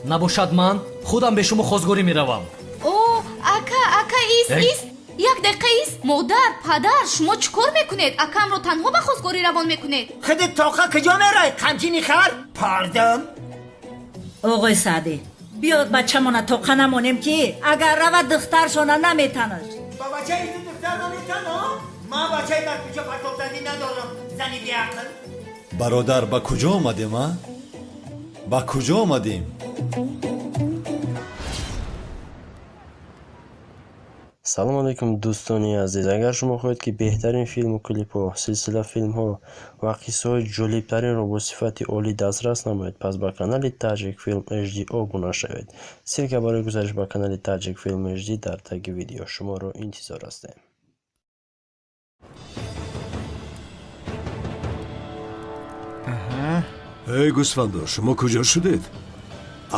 Набошад, ман худам бе шумо хостгорӣ меравам. О, ака, ака, ист, ист, як дақиқа ист. Модар, падар, шумо чӣ кор мекунед? Акамро танҳо ба хостгорӣ равон мекунед? Худат тоқа куҷо мерай, қамчини хар? Пардон. Оғои Саъдӣ, биё бачамона тоқа намонем, ки агар равад духтаршона наметанаш. Ба бачаи ту духтар наметана? Ман бачаи дар кӯча партофтагӣ надорам, зани беақл. Бародар, ба куҷо омадем, а? Ба куҷо омадем? Салом алейкум, дӯстони азиз. Агар шумо хоҳед, ки беҳтарин филму клипҳо, силсила филмҳо ва қиссаҳои ҷолибтаринро бо сифати олӣ дастрас намоед, пас ба канали Таҷик Филм HD обуна шавед. Ссылка барои гузариш ба канали Таҷик Филм HD дар таги видео. Шуморо интизор ҳастем. Эй гӯсфандо, шумо куҷо шудед?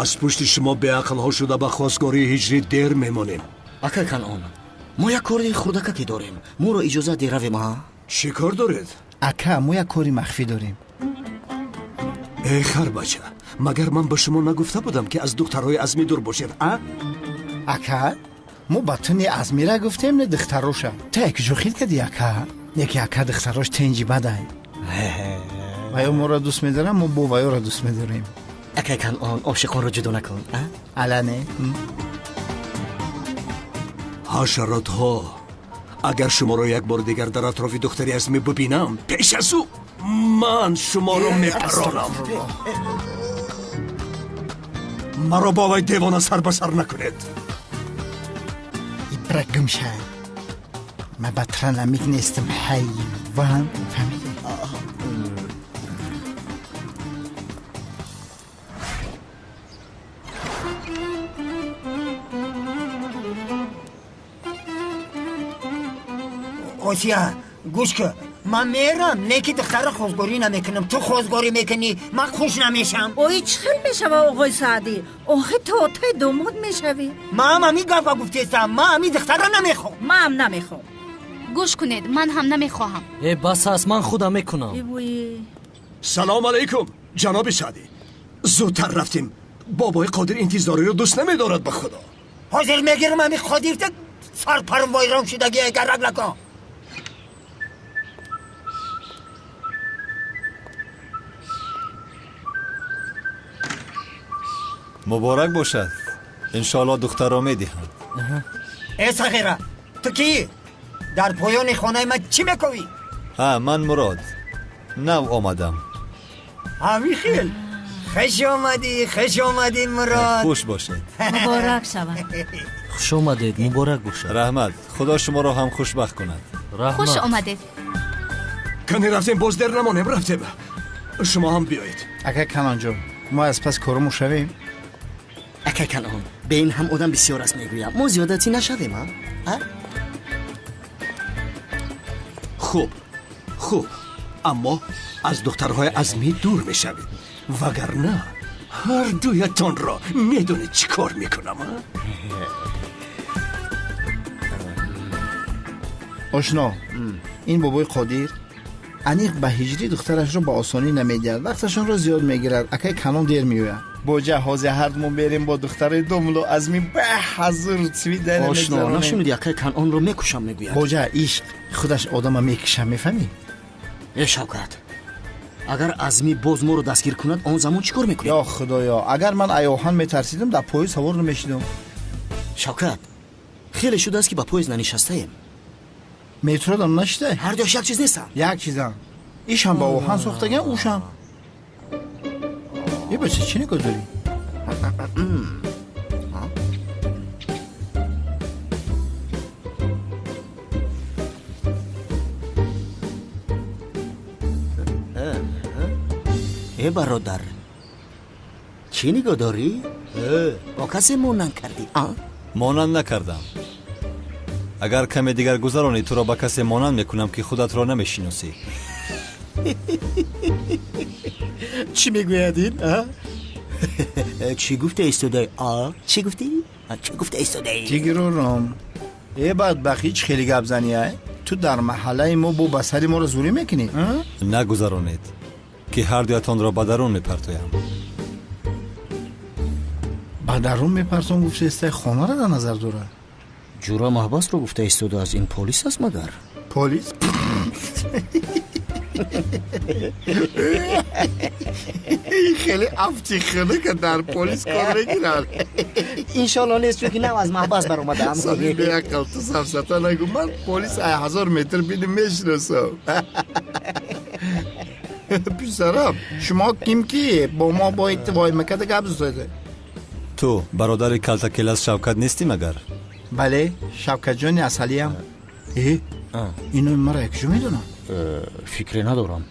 Аз пушти шумо беақлҳо шуда ба хостгории ҳиҷрӣ дер мемонем. Акай Канъон, мо як кори хурдакаке дорем, моро иҷозат де равем, а? Чӣ кор доред? Ака, мо як кори махфӣ дорем. Эй харбача, магар ман ба шумо нагуфта будам, ки аз духтарҳои Азмӣ дур бошед, а? Ака, мо ба ту не Азмира гуфтем, не духтароша. Ту якҷо хил кардӣ, ака. Яке ака духтарош тенҷи бадай. Ваё моро дӯст медорам, мо бо ваёро дӯст медорем. Акай Канъон, ошиқонро ҷудо накун, а? Ала не. Ҳашаротҳо, агар шуморо як бор дигар дар атрофи духтари Азмӣ бибинам, пеш аз ӯ ман шуморо мепаронам. Маро бо вай девона сар ба сар накунед. Ибра гумша, ман ба тра намик нестам, ҳайвон, фаҳмидӣ? Осия, гӯш кун, ман мерам, не ки духтара хостгорӣ намекунам. Ту хостгорӣ мекунӣ, ман хуш намешам. Ои, чӣ хел мешава, оғои Саъдӣ? Охи ту отаи домод мешавӣ. Ман ҳами гапа гуфтестам, ман ҳами духтара намехоҳам. Ман намехоҳам. Гӯш кунед, ман ҳам намехоҳам. Э, бас аст, ман худам мекунам. Салом алейкум, ҷаноби Саъдӣ. Зудтар рафтем, бобои Қодир интизориро дӯст намедорад, ба худо. Ҳозир мегирам ҳами Қодирта, сарпарм вайрон шудагӣ, гарак накун. Муборак бошад, иншоалло духтарро медиҳам. Э сағира, ту кӣ? Дар поёни хонаи ман чӣ мековӣ? Ҳа, ман Мурод, нав омадам. Ҳами хел, хуш омадӣ, хуш омадӣ, Мурод. Хуш бошед. Муборак шавад. Хуш омадед, муборак бошад. Раҳмат, худо шуморо ҳам хушбахт кунад. Хуш омадед. Кани рафтем, боз дер намонем, рафтем. Шумо ҳам биёед. Ака Канонҷон, мо аз пас кормон шавем. Акай Канъон, бе ин ҳам одам бисёр аст, мегӯям, мо зиёдатӣ нашавем, а? Хуб, хуб, аммо аз духтарҳои Азмӣ дур мешавед, вагарна ҳар дуятонро медонед чӣ кор мекунам, а? Ошно, ин бобои Қодир аниқ ба ҳиҷрӣ духтарашро ба осонӣ намедиҳад, вақташонро зиёд мегирад. Акай Канон дер меояд. Боҷа ҳозир ҳардумон берем бо духтарои домло Азмӣ ба ҳазур свидания Ошно, мегузаронем. Нашуниди, акай Канъонро мекушам мегӯяд. Боҷа, ишқ худаш одама мекиша, мефаҳмӣ? Э Шавкат, агар Азмӣ боз моро дастгир кунад, он замон чӣ кор мекунем? Ё худоё, агар ман аёҳан метарсидам, дар поезд савор намешидам. Шавкат, хеле шудааст, ки ба поезд нанишастаем. Метродам нашидай? Ҳар дуяш як чиз нестанд. Як чизам. Ишам ба оҳан сохтаган, ушам. Е бача, чӣ нигоҳ дорӣ? Э бародар, чӣ нигоҳ дорӣ? Бо касе монанд кардӣ, а? Монанд накардам. Агар каме дигар гузаронӣ, туро ба касе монанд мекунам, ки худатро намешиносӣ. Чӣ мегӯяд ин? Чӣ гуфта истодаи? Чӣ гуфтӣ? Чӣ гуфта истодаи? Тигрором, э бадбахт, ҳеҷ хеле гап занӣ, ай? Ту дар маҳаллаи мо бо ба сари моро зӯрӣ мекунӣ? Нагузаронед, ки ҳар дуятонро ба дарун мепартоям. Ба дарун мепартом гуфта истай, хонаро дар назар дорад. Ҷура маҳбасро гуфта истода аз ин полис аст магар? Полис? Хеле афти хунука дар полис кор мекунад. Иншоалло нест, чунки нав аз маҳбас баромадаам. Сами беақл, ту сафсата нагӯ, ман полис ай 1000 метр биним мешиносам. Писарам, шумо ким ки бо мо бояд воймакада гап задед? Ту бародари калтакелас Шавкат нестӣ магар? Бале, Шавкатҷони асалиям. Э, ино маро якҷо медонам? Фикре надорам.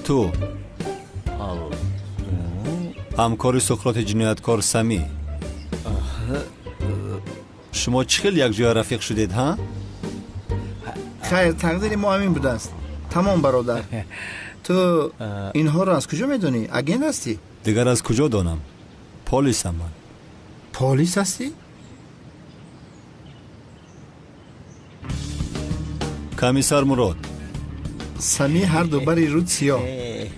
Ту ҳамкори Суқроти ҷинояткор Самӣ. Шумо чӣ хел якҷоя рафиқ шудед, ҳа? Хайр, тақдири мо ҳамин будааст. Тамом, бародар. Ту инҳоро аз куҷо медонӣ? Агент ҳастӣ? Дигар аз куҷо донам? Полисам ман. Полис ҳастӣ? Комиссар Мурод. Сами ҳар ду бари руд сиёҳ.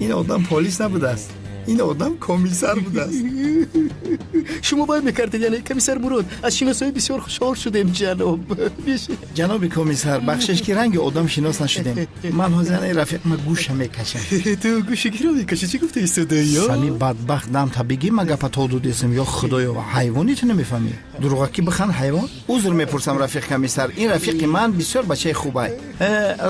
Ин одам полис набудааст. Ин одам комиссар будааст. Шумо бай мекардед, яъне комиссар Мурод. Аз шиносоӣ бисёр хушҳол шудем, ҷаноб. Ҷаноби комиссар, бахшиш ки ранги одам шинос нашудем. Ман ҳозир ин рафиқма гӯша мекашам. Ту гӯши киро мекашӣ? Чӣ гуфта истодаӣ? Сами бадбахт, дам та бигӣ ма гапа то дудесам. Ё худоё, ҳайвони ту намефаҳмӣ? Дурӯғакӣ бихан ҳайвон? Узр мепурсам, рафиқ комиссар. Ин рафиқи ман бисёр бачаи хубай.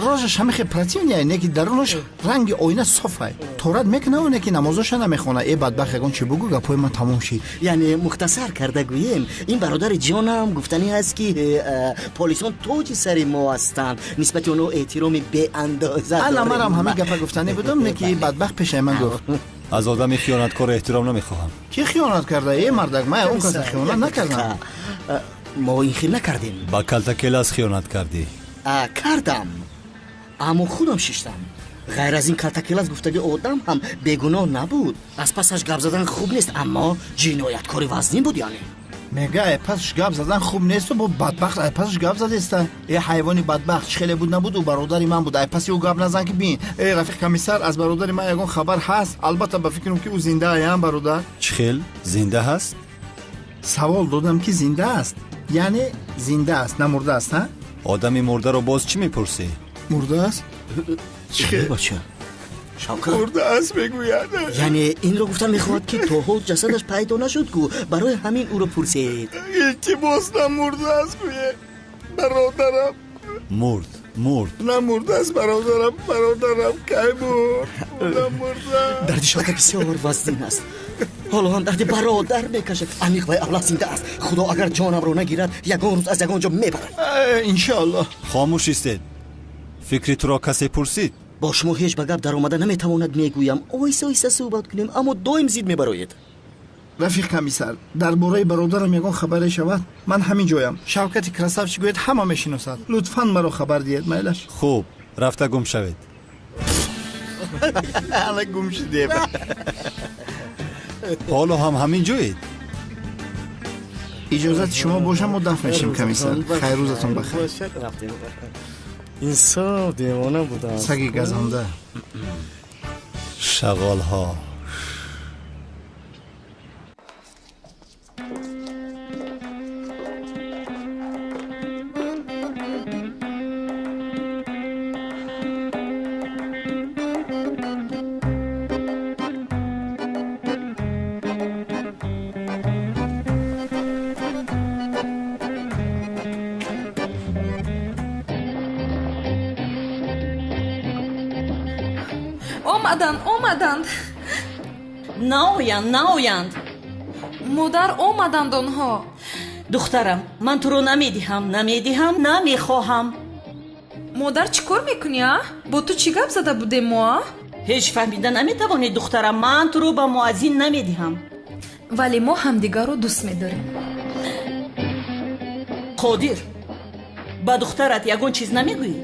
Рожаш ҳамихе противный, не ки дарунаш ранги оина софай. Торат мекунаву не ки намозоша намехона. Э бадбахт, ягон чӣ бугӯ, гапҳои ман тамом шид. Яъне мухтасар карда гӯем, ин бародари ҷонам гуфтанӣ аст, ки полисон тоҷи сари мо ҳастанд, нисбати онҳо эҳтироми беандоза. Ана манам ҳамин гапа гуфтанӣ будам, не ки бадбахт пешаи ман гуфт. Аз одами хиёнаткор эҳтиром намехоҳам. Ки хиёнат карда? Э мардак, ман он каса хиёнат накардам. Мо ин хел накардем. Ба калтакелас хиёнат кардӣ. Кардам, аммо худам шиштам. Ғайр аз ин калтакелас гуфтаги одам ҳам бегуноҳ набуд. Аз пасаш гап задан хуб нест, аммо ҷинояткори вазнин буд. Яъне мега ай пасаш гап задан хуб несту бо бадбахт ай пасаш гап задеста. Э ҳайвони бадбахт, чӣ хеле буд набуд, ӯ бародари ман буд. Ай паси ӯ гап назан ки бин. Э рафиқ комиссар, аз бародари ман ягон хабар ҳаст? Албатта ба фикрам ки ӯ зинда аям, бародар. Чӣ хел зинда ҳаст? Савол додам ки зинда аст, яъне зинда аст, намурда аст, ҳа? Одами мурдаро боз чӣ мепурсӣ? Мурда аст? Чӣ бача? Шавкат мурда аст мегӯяд. Яъне инро гуфта мехоҳад, ки то ҳол ҷасадаш пайдо нашуд ку, барои ҳамин ӯро пурсед. Илтимос, намурда аст гӯе, бародарам. Мурд, мурд. Намурда аст, бародарам, бародарам кай мурд? Намурда. Дарди Шавкат бисёр вазнин аст. Ҳоло ҳам дарди бародар мекашад. Амиқ вай авлаҳ зинда аст. Худо агар ҷонамро нагирад, ягон рӯз аз ягон ҷо мебарад. Иншоаллоҳ. Хомӯш истед. Фикри туро касе пурсид? Бо шумо ҳеҷ ба гап даромада наметавонад, мегӯям. Оҳиста оҳиста суҳбат кунем, аммо доим зид мебароед. Рафиқ комиссар, дар бораи бародарам ягон хабаре шавад, ман ҳамин ҷоям. Шавкати красавчик гӯяд, ҳама мешиносад. Лутфан маро хабар диҳед, майлаш. Хуб, рафта гум шавед. Ана гум шудем. Ҳоло ҳам ҳамин ҷоед? Иҷозати шумо бошам, мо дафт мешем, комиссар. Хайр, рӯзатон бахайр. Инсоф девона будам. Саги газанда. Шағолҳо. Омаданд, омаданд. Наоянд, наоянд. Модар, омаданд онҳо. Духтарам, ман туро намедиҳам, намедиҳам, намехоҳам. Модар, чӣ кор мекунӣ, а? Бо ту чӣ гап зада будем мо, а? Ҳеҷ фаҳмида наметавонӣ, духтарам, ман туро ба муаззин намедиҳам. Вале мо ҳамдигарро дӯст медорем. Қодир, ба духтарат ягон чиз намегӯӣ?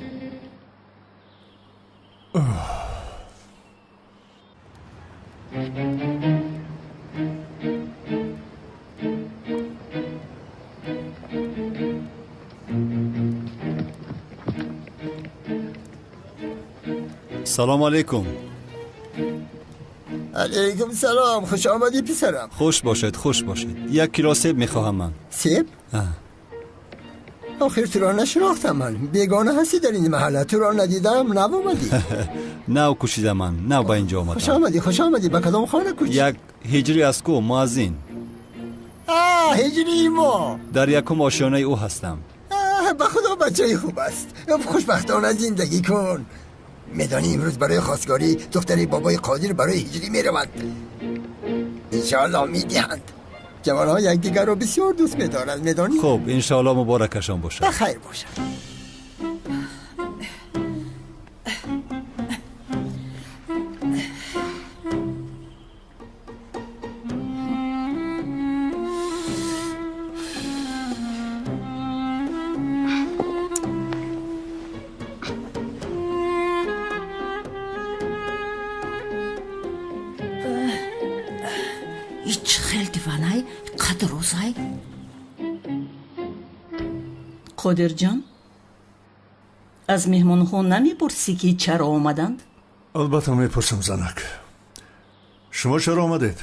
Салом алейкум. Алейкум салом. Хуш омадӣ писарам. Хуш бошед, хуш бошед. Як кило себ мехоҳам ман. Себ? Охир туро нашинохтам ман. Бегона ҳастӣ дар ин маҳалла. Туро надидам, нав омадӣ. Нав кӯчидам ман, нав ба инҷо омадам. Хуш омадӣ, хуш омадӣ. Ба кадом хона кӯчӣ? Як ҳиҷрӣ аз ку, муаззин. Ҳиҷрии мо. Дар якум ошёнаи ӯ ҳастам. Ба худо бачаи хуб аст. Хушбахтона зиндагӣ кун. Медонӣ имрӯз барои хостгорӣ духтари бобои Қодир барои ҳиҷрӣ меравад. Иншоаллоҳ медиҳанд. Ҷавонҳо якдигарро бисёр дӯст медоранд, медонӣ? Хуб, иншоаллоҳ муборакашон бошад. Ба хайр бошад. Қодирҷон, аз меҳмонҳо намепурсӣ ки чаро омаданд? Албатта мепурсам, занак. Шумо чаро омадед?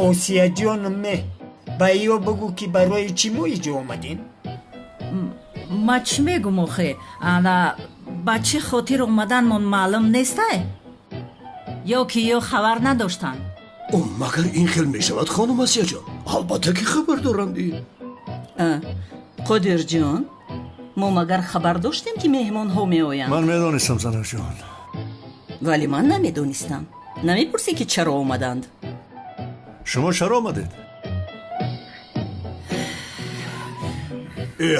Осияҷон, меҳ ба ё бигӯ ки барои чӣ мо иҷо омадем? Ма чӣ мегум охе? Ана ба чӣ хотир омаданмон маълум нестай? Ё ки ё хабар надоштанд? Магар ин хел мешавад, хонум Осияҷон? Албатта ки хабар доранд. Қодирҷон, мо магар хабар доштем ки меҳмонҳо меоянд? Ман медонистам, занакҷон. Вале ман намедонистам. Намепурсӣ ки чаро омаданд? Шумо чаро омадед?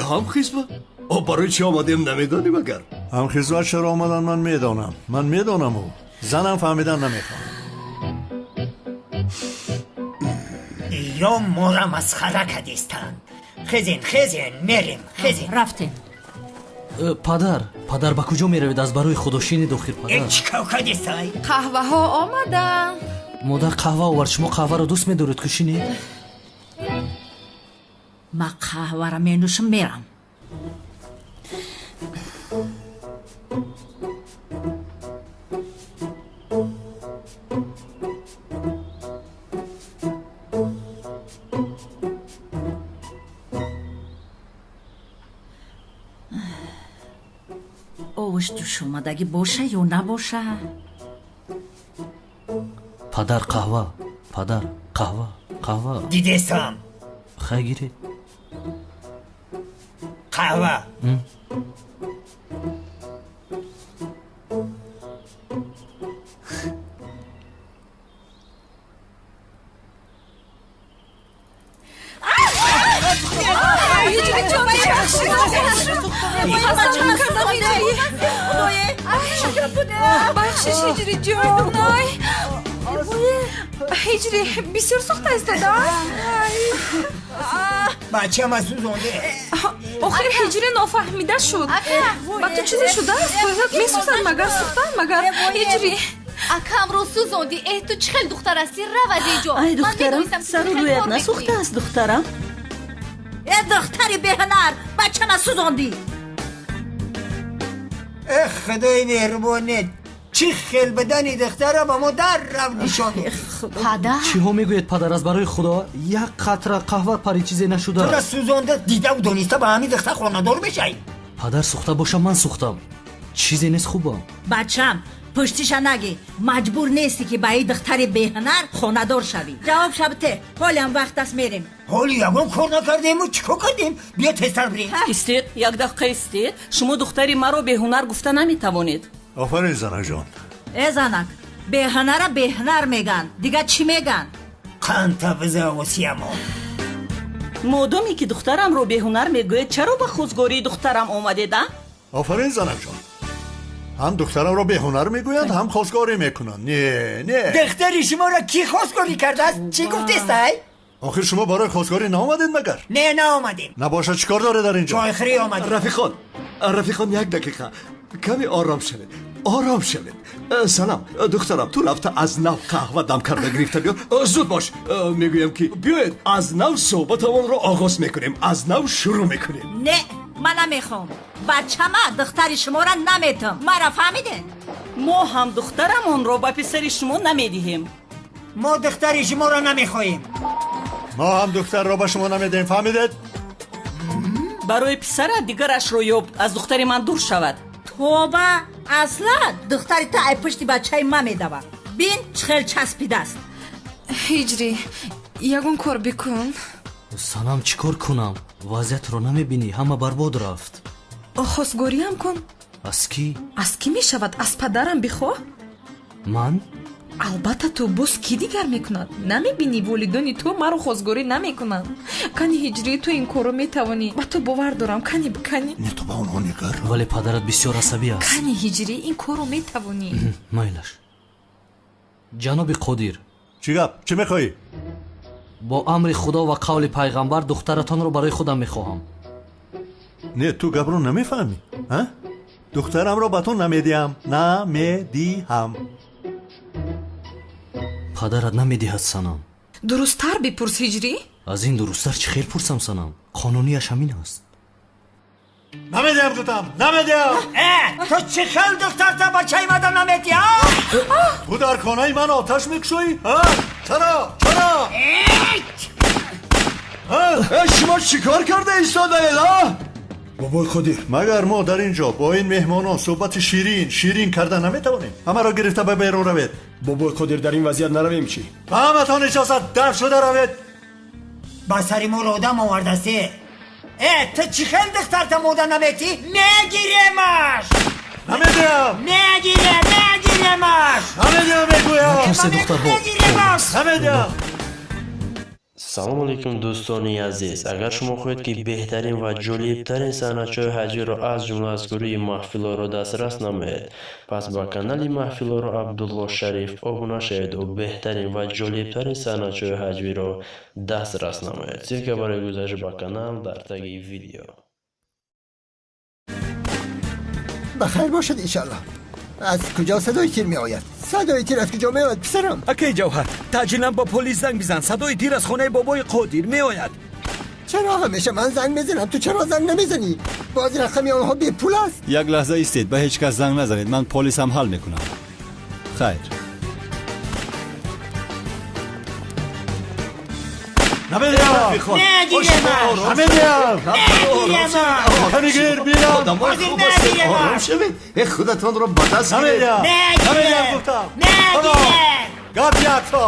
Ҳамхизба? Барои чӣ омадем намедонӣ магар? Ҳамхизба чаро омаданд ман медонам. Ман медонаму занам фаҳмидан намехоҳад. Ё мора масхара кадистанд. Хезен, хезен, мерем, хезен. Рафтем. Падар, падар ба куҷо меравед? Аз барои худо шинед охир, падар. Чӣ кор кадистай? Қаҳваҳо омаданд. Модар қаҳва овард. Шумо қаҳваро дӯст медоред ку шинед? Ма қаҳваро менӯшам, мерам. Овош ҷӯшомадагӣ боша ё набоша? Падар қаҳва, падар қаҳва, қаҳва. Дидесам. Хай гиред. Қаҳва. Бахшиш, ҳиҷриҷон. Ай, ҳиҷри бисёр сӯхта истодааст. Бачама сӯзонде. Охир ҳиҷри нофаҳмида шуд. Ба ту чизе шудааст? Месӯзад магар, сӯхтан магар? Ҳиҷри акамро сӯзонди. Э, ту чӣ хел духтар ҳастӣ? Рав аз инҷо. Ай духтарам, сару рӯят насӯхтааст, духтарам? Э, духтари беҳунар, бачама сӯзондӣ. Э, худои меҳрубонет, чӣ хел бидани духтара ба мо дар рав нишон дод. Падар, чиҳо мегӯед, падар? Аз барои худо як қатра қаҳва пари чизе нашуда. Тура сӯзонда дидаву дониста ба ҳамин духтар хонадор мешавӣ? Падар, сӯхта бошам ман сӯхтам, чизе нест, хубам. Бачам, пуштиша нагӣ. Маҷбур нестӣ ки ба ин духтари беҳунар хонадор шавӣ. Ҷавоб шабте, ҳолиам вақт аст, мерем. Ҳоли ягон кор накардему чӣ кор кардем? Биё тезтар бирем. Истед, як дақиқа истед. Шумо духтари маро беҳунар гуфта наметавонед. Офарин, занакҷон. Э, занак, беҳунара беҳунар меган, дигар чӣ меган? Қанта биза осиямо. Модоме ки духтарамро беҳунар мегӯед, чаро ба хостгории духтарам омадед, а? Офарин, занакҷон. Ҳам духтарамро беҳунар мегӯянд, ҳам хостгорӣ мекунанд. Не, не. Духтари шуморо кӣ хостгорӣ кардааст? Чӣ гуфтестай? Охир шумо барои хостгорӣ наомадед магар? Не, наомадем. Набошад, чӣ кор доред дар инҷо? Чойхӯрӣ омадем. Рафиқон, рафиқон, як дақиқа. Каме ором шавед, ором шавед. Салам, духтарам, ту рафта аз нав қаҳва дам карда гирифта биё. Зуд бош. Мегӯям ки биёед аз нав суҳбатамонро оғоз мекунем, аз нав шурӯъ мекунем. Не, Ман намехоҳам. Бачама духтари шуморо наметам. Мара фаҳмидед? Мо ҳам духтарамонро ба писари шумо намедиҳем. Мо духтари шуморо намехоҳем. Мо ҳам духтарро ба шумо намедиҳем, фаҳмидед? Барои писара дигарашро ёб, аз духтари ман дур шавад. Тоба, аслан духтари ту ай пушти бачаи ман медавад. Бин чӣ хел часпидааст. Ҳиҷрӣ, ягон кор бикун. Санам, чӣ кор кунам? Вазъиятро намебинӣ, ҳама барбод рафт. Хостгориам кун. Аз кӣ? Аз кӣ мешавад? Аз падарам бихоҳ. Ман? Албатта ту, боз кӣ дигар мекунад? Намебинӣ, волидони ту маро хостгорӣ намекунанд. Кани Ҳиҷрӣ, ту ин корро метавонӣ. Ба ту бовар дорам. Кани, кани. Не, ту ба онҳо нигар. Вале падарат бисёр асабӣ аст. Кани Ҳиҷрӣ, ин корро метавонӣ. Майлаш. Ҷаноби Қодир. Чӣ гап? Чӣ мехоҳӣ? Бо амри Худо ва қавли пайғамбар духтаратонро барои худам мехоҳам. Не, ту гапро намефаҳмӣ, а? Духтарамро ба ту намедиҳам. Намедиҳам. Падарат намедиҳад, Санам. Дурусттар бипурс, Ҳиҷрӣ. Аз ин дурусттар чӣ хел пурсам, Санам? Қонунияш ҳамин аст. Намедиҳам, гуфтам, намедиҳам. Ту чӣ хел духтарта бачаи мада намедиҳам? Ту дар хонаи ман оташ мекушоӣ? Чаро? Чаро? Шумо чӣ кор карда истодаед, а? Бобои Қодир, магар мо дар ин ҷо бо ин меҳмонон суҳбати ширин ширин карда наметавонем? Ҳамаро гирифта ба берун равед. Бобои Қодир, дар ин вазъият наравем чӣ? Ба ҳаматон иҷозат, дар шуда равед. Ба сари моро одам овардасте. Ту чӣ хел духтарта мода наметӣ? Мегиремаш! Намедиҳам! Мегирем, мегиремаш! Намедиҳам, мегӯям! Накарсе, духтарҳо. Мегиремаш! Намедиҳам! Салом алейкум, дӯстони азиз. Агар шумо хоҳед, ки беҳтарин ва ҷолибтарин саҳначаҳои ҳаҷвиро аз ҷумла аз гурӯҳи Маҳфилоро дастрас намоед, пас ба канали Маҳфилоро Абдулло Шариф обуна шавед ва беҳтарин ва ҷолибтарин саҳначаҳои ҳаҷвиро дастрас намоед. Ссилка барои гузашт ба канал дар таги видео. Ба хайр бошад, иншаллоҳ. Аз куҷо садои тир меояд? Садои тир аз куҷо меояд, писарам? Акай Ҷавҳар, таъҷилан ба полис занг бизан. Садои тир аз хонаи бобои Қодир меояд. Чаро ҳамеша ман занг мезанам, ту чаро занг намезанӣ? Боз рақами онҳо бепул аст. Як лаҳза истед, ба ҳеҷ кас занг назанед, ман полисам ҳал мекунам. Хайр. Намедиҳам! Намедиҳам! Канигир, бирам! Ором шавед, худатонро ба даст гиред. Намедиҳам! Намедиҳам, гуфтам! Гап якто!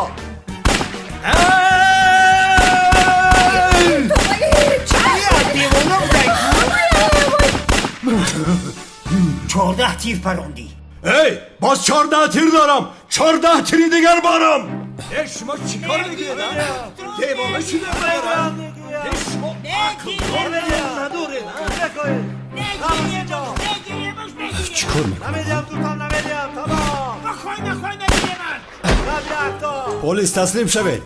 14 тир парондӣ. Эй, боз 14 тир дорам! 14 тири дигар барам! Шумо чӣ кор мекунед? Девона шуда барам! Шумо ақл надоред! Чӣ кор мекунам? Полис, таслим шавед!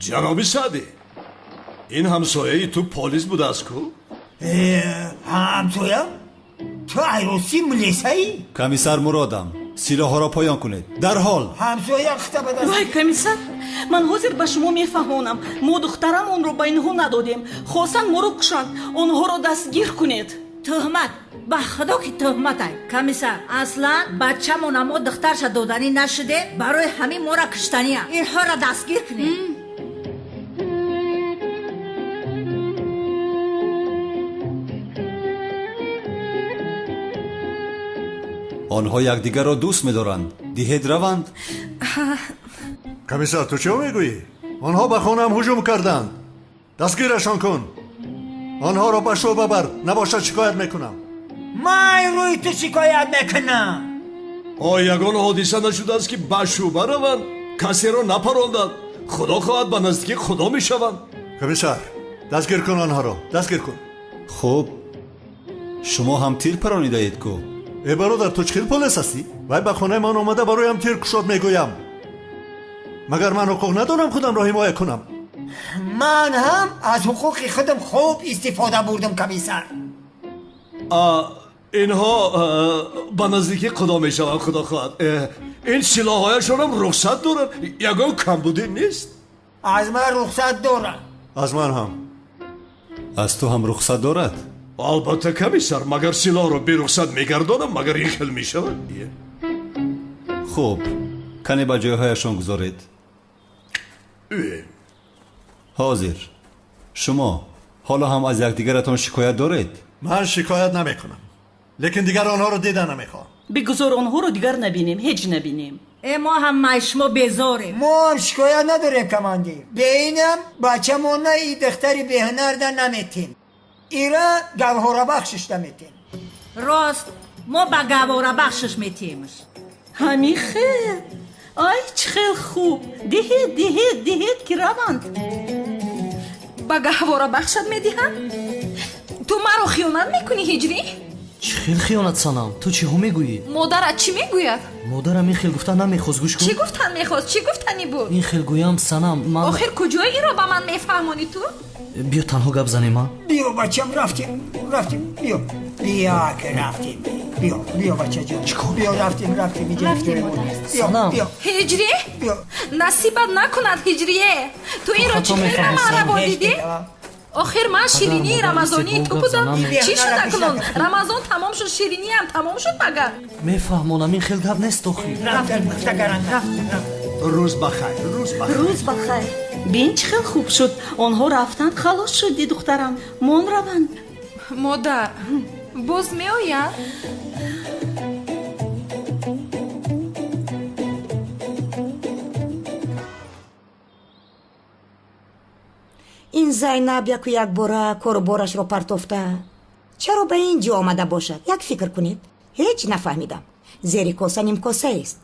Ҷаноби Саъдӣ, ин ҳамсояи ту полис будааст ку? Ҳамсоям? Ту айросӣ милисаӣ? Комиссар Муродам, силоҳҳоро поён кунед дарҳол. Ҳамсоя хита ба даст. Вай, комиссар, ман ҳозир ба шумо мефаҳмонам. Мо духтарамонро ба инҳо надодем, хостанд моро кушанд. Онҳоро дастгир кунед. Тӯҳмат, ба худо ки тӯҳмат ай. Комиссар, аслан бачамона мо духтарша доданӣ нашуде, барои ҳамин моро куштания. Инҳоро дастгир кунед. Онҳо якдигарро дӯст медоранд. Диҳед раванд. Комиссар, ту чӣ мегӯӣ? Онҳо ба хонаам ҳуҷум карданд. Дастгирашон кун. Онҳоро ба шӯъба бар, набошад шикоят мекунам. Ман рӯи ту шикоят мекунам. О, ягон ҳодиса нашудааст, ки ба шӯъба раванд. Касеро напаронданд. Худо хоҳад, ба наздикии Худо мешаванд. Комиссар, дастгир кун онҳоро, дастгир кун. Хуб, шумо ҳам тир паронидаед ку? Э бародар, ту чӣ хел полис ҳастӣ? Вай ба хонаи ман омада бароям тир кушод мегӯям. Магар ман ҳуқуқ надорам худамро ҳимоя кунам? Ман ҳам аз ҳуқуқи худам хуб истифода бурдам, комиссар. Инҳо ба наздикии Худо мешаванд, худо хоҳад. Ин силоҳҳояшонам рухсат доранд, ягон камбудӣ нест. Аз ман рухсат дорад. Аз ман ҳам. Аз ту ҳам рухсат дорад? Албатта, комиссар, магар силоҳро берухсат мегардонам, магар ин хел мешавад? Хуб, кане ба ҷойҳояшон гузоред. Ҳозир шумо ҳоло ҳам аз якдигаратон шикоят доред? Ман шикоят намекунам, лекин дигар онҳоро дида намехоҳам. Бигузор онҳоро дигар набинем, ҳеҷ набинем. Мо ҳам аз шумо безорем. Мо ҳам шикоят надорем, командир. Бе инам бачамона и духтари беҳунарда наметем. Ира гавҳорабахшиш наметем. Рост, мо ба гавҳорабахшиш метемш. Ҳамин хел. Ай, чӣ хел хуб. Диҳед, диҳед, диҳед, ки раванд. Ба гаҳворабахшат медиҳам? Ту маро хиёнат мекунӣ, Ҳиҷрӣ? Чӣ хел хиёнат, Санам? Ту чиҳо мегӯӣ? Модарат чӣ мегӯяд? Модарам ин хел гуфтан намехост, гӯш кун. Чӣ гуфтан мехост? Чӣ гуфтанӣ буд? Ин хел гӯям, Санам, ман охир куҷои инро ба ман мефаҳмонӣ ту? Биё танҳо гап занем, а? Биё, бачам, рафтем, рафтем, биё. Биё, ки рафтем. Биё, биё, бачаҷон. Биё, рафтем, рафтем, рафтем, модар. Санам. Ҳиҷрӣ? Насибат накунад, Ҳиҷрие. Ту инро чӣ хел ба ман раво дидӣ? Охир ман ширинии рамазонии ту будам. Чӣ шуд акнун? Рамазон тамом шуд, шириниам тамом шуд магар? Мефаҳмонам, ин хел гап нест охир. Рӯз бахайр, рӯз бахайр. Рӯз бахайр. Бин чӣ хел хуб шуд. Онҳо рафтанд, халос шуд, духтарам. Мон раванд. Модар, боз меояд? Ин Зайнаб яку якбора кору борашро партофта чаро ба ин ҷо омада бошад? Як фикр кунед. Ҳеҷ нафаҳмидам. Зери коса нимкосаест,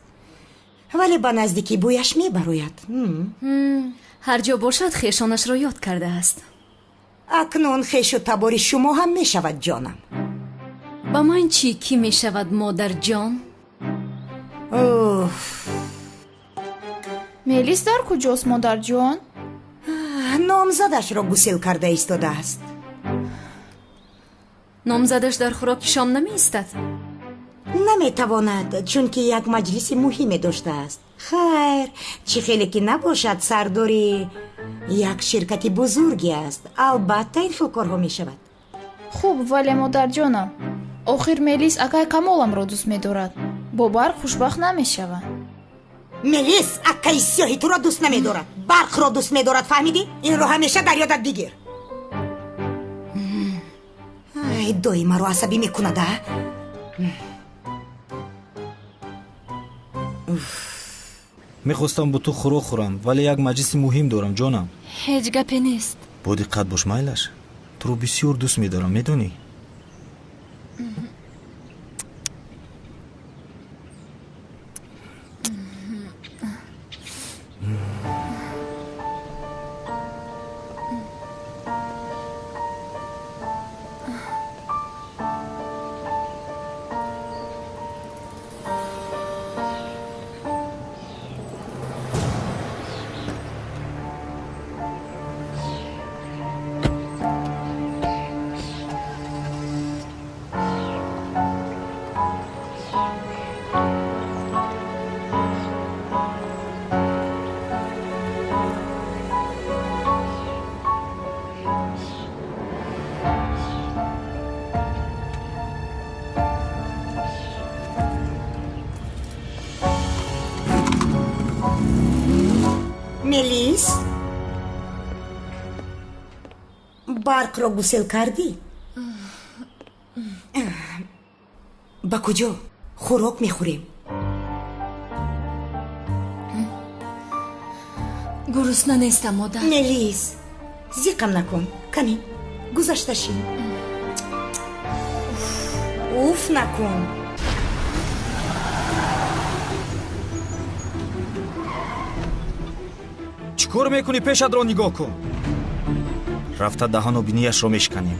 вале ба наздикӣ бӯяш мебарояд. Ҳар ҷо бошад, хешонашро ёд кардааст. Акнун хешу табори шумо ҳам мешавад, ҷонам. Ба ман чӣ кӣ мешавад, модарҷон? Мелис дар куҷост, модарҷон? Номзадашро гусел карда истодааст. Номзадаш дар хӯроки шом намеистад? Наметавонад, чунки як маҷлиси муҳиме доштааст. Хайр, чӣ хеле ки набошад, сардори як ширкати бузурге аст. Албатта, ин хел корҳо мешавад. Хуб, вале модарҷонам, охир Мелис акай Камоламро дӯст медорад. Бо Барқ хушбахт намешавад. Мелис акаи сиёҳи туро дӯст намедорад, Барқро дӯст медорад, фаҳмидӣ? Инро ҳамеша дар ёдат бигир. Ай, дои маро асабӣ мекунад, а? Мехостам бо ту хӯрок хӯрам, вале як маҷлиси муҳим дорам, ҷонам. Ҳеҷ гапе нест. Бо диққат бош, майлаш. Туро бисёр дӯст медорам, медонӣ? Мелис, Барқро гусел кардӣ? Ба куҷо? Хӯрок мехӯрем. Гурусна нестам, модар. Мелис, зиқам накун. Кани, гузашта шин. Уф накун. Чӣ кор мекунӣ? Пешатро нигоҳ кун. Рафта даҳану бинияшро мешиканем.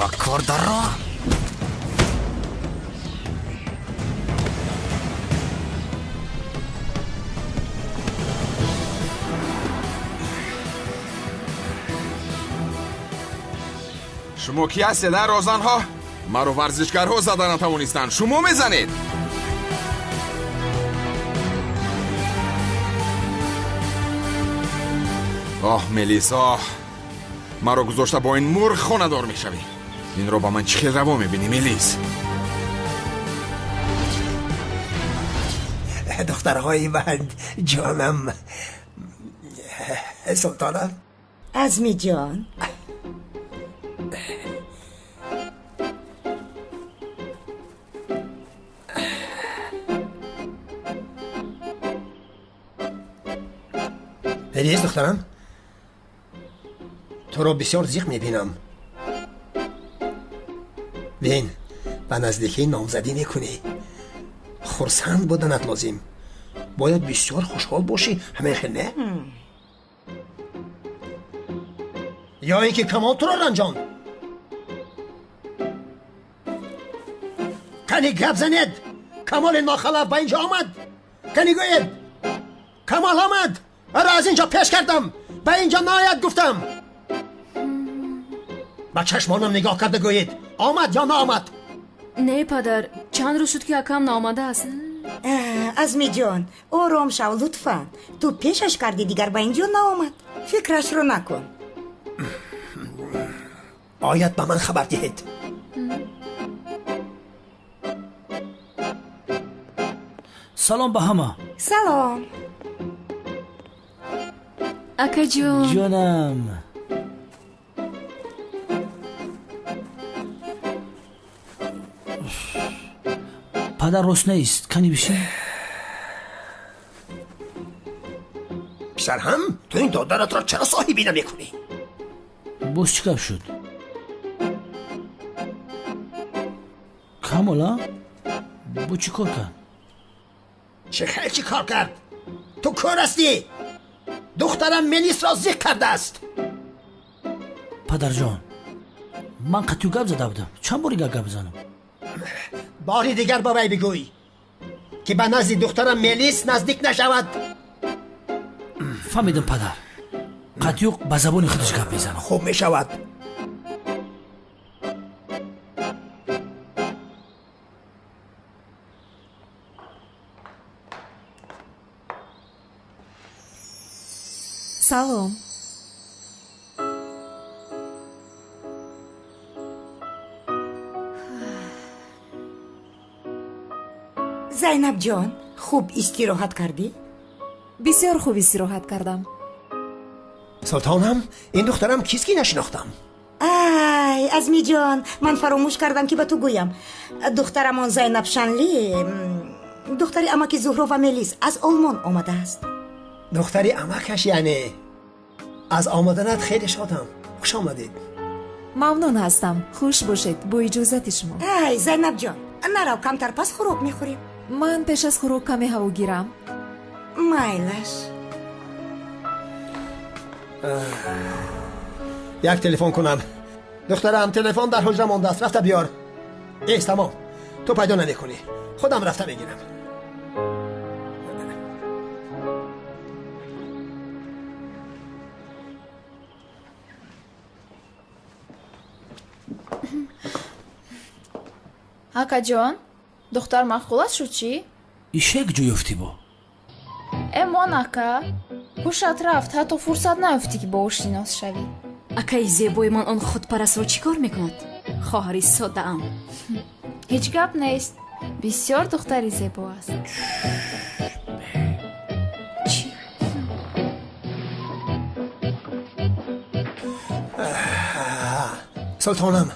Ба кор даро. Шумо ки ҳастед, а розанҳо? Маро варзишгарҳо зада натавонистанд, шумо мезанед. Оҳ, Мелис, оҳ, маро гузошта бо ин мурғ хонадор мешавӣ. Инро ба ман чӣ хел раво мебинӣ, Мелис? Духтарҳои ман, ҷонам, султонам. Азмиҷон. Мелис, духтарам, туро бисёр зиқ мебинам. Бин, ба наздикӣ номзадӣ мекунӣ. Хурсанд буданат лозим. Бояд бисёр хушҳол бошӣ, ҳамин хел не? Ё ин ки Камол туро ранҷонд? Кани гап занед! Камоли нохалаф ба инҷо омад! Кани гӯед! Камол омад! Ара аз инҷо пеш кардам! Ба инҷо наояд гуфтам! Ба чашмонам нигоҳ карда гӯед, омад ё наомад? Не, падар, чанд рӯз шуд ки акам наомадааст. Азмиҷон, ором шав, лутфан. Ту пешаш кардӣ, дигар ба инҷо наомад. Фикрашро накун. Ояд ба ман хабар диҳед. Салом ба ҳама. Салом. Акаҷон. Ҷонам. Падар рост нест, кани бишин. Писарҳам, ту ин додаратро чаро соҳибӣ намекунӣ? Боз чӣ гап шуд? Камола бо чӣ кор кард? Чӣ хел чӣ кор кард? Ту кӯр ҳастӣ? Духтарам Мелисро зиқ кардааст. Падарҷон, ман қатъю гап зада будам. Чанд бори дигар гап занам? Бори дигар ба вай бигӯй, ки ба назди духтарам Мелис наздик нашавад. Фаҳмидам, падар. Қатъю ба забони худаш гап мезанам. Хуб мешавад. Салом. Зайнабҷон, хуб истироҳат кардӣ? Бисёр хуб истироҳат кардам. Султонам, ин духтарам кист ки нашинохтам? Ай, Азмиҷон, ман фаромӯш кардам ки ба ту гӯям. Духтарамон Зайнаб Шанли, духтари амаки Зуҳро ва Мелис, аз Олмон омадааст. Духтари амакаш яъне? Аз омаданат хеле шодам. Хуш омадед. Мамнун ҳастам. Хуш бошед. Бо иҷозати шумо. Ай, Зайнабҷон, нарав, камтар пас хӯрок мехӯрем. Ман пеш аз хӯрок каме ҳаво гирам. Майлаш. Як телефон кунам. Духтарам, телефон дар ҳуҷра мондааст, рафта биёр. Эс, тамом. Ту пайдо намекунӣ. Худам рафта мегирам. Акаҷон, духтар маъқул аст шуд чӣ? Ишек ҷо ёфтӣ бо? Э, мон ака, ҳушат рафт, ҳатто фурсат наёфтӣ ки бо ӯ шинос шавӣ. Акаи зебои ман он худпарастро чӣ кор мекунад? Хоҳари соддаам. Ҳеҷ гап нест, бисёр духтари зебо аст. Чӣ? Султонам,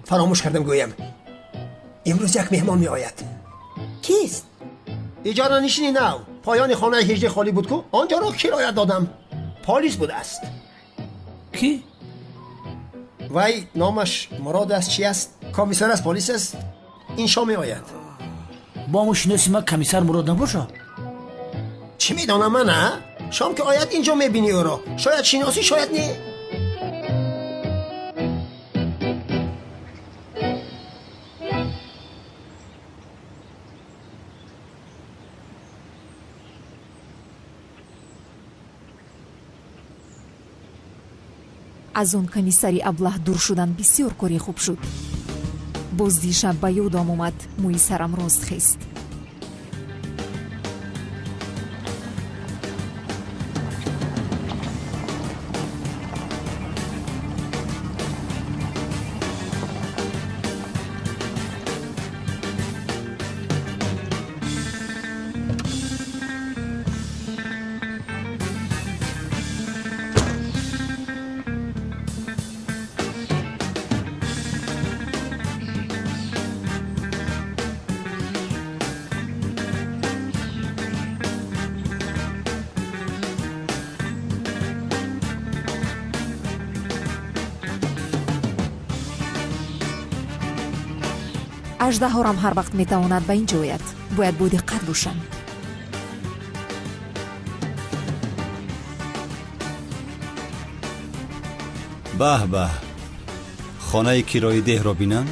фаромӯш кардам гӯям. Имрӯз як меҳмон меояд. Кист? Иҷоранишини нав. Поёни хонаи ҳиждӣ холӣ буд ку, он ҷоро кироя додам. Полис будааст. Кӣ? Вай номаш Мурод аст, чи аст? Комиссар аст, полис аст. Ин шом меояд. Бо ҳамон шиноси ман комиссар Мурод набошад? Чӣ медонам ман, а? Шом ки ояд инҷо мебинӣ ӯро. Шояд шиносӣ, шояд не. Аз он комиссари аблаҳ дур шудан бисёр кори хуб шуд. Боз дишаб ба ёдам омад, мӯи сарам рост хест. Аждаҳорам ҳар вақт метавонад ба ин ҷо ояд. Бояд бодиққат бошам. Баҳ баҳ, хонаи кирои деҳро бинанд?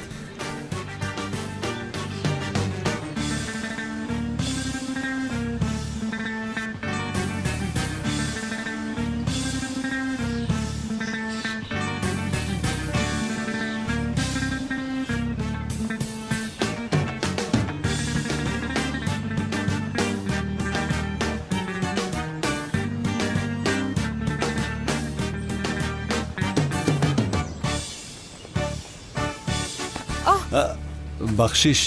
Бахшиш.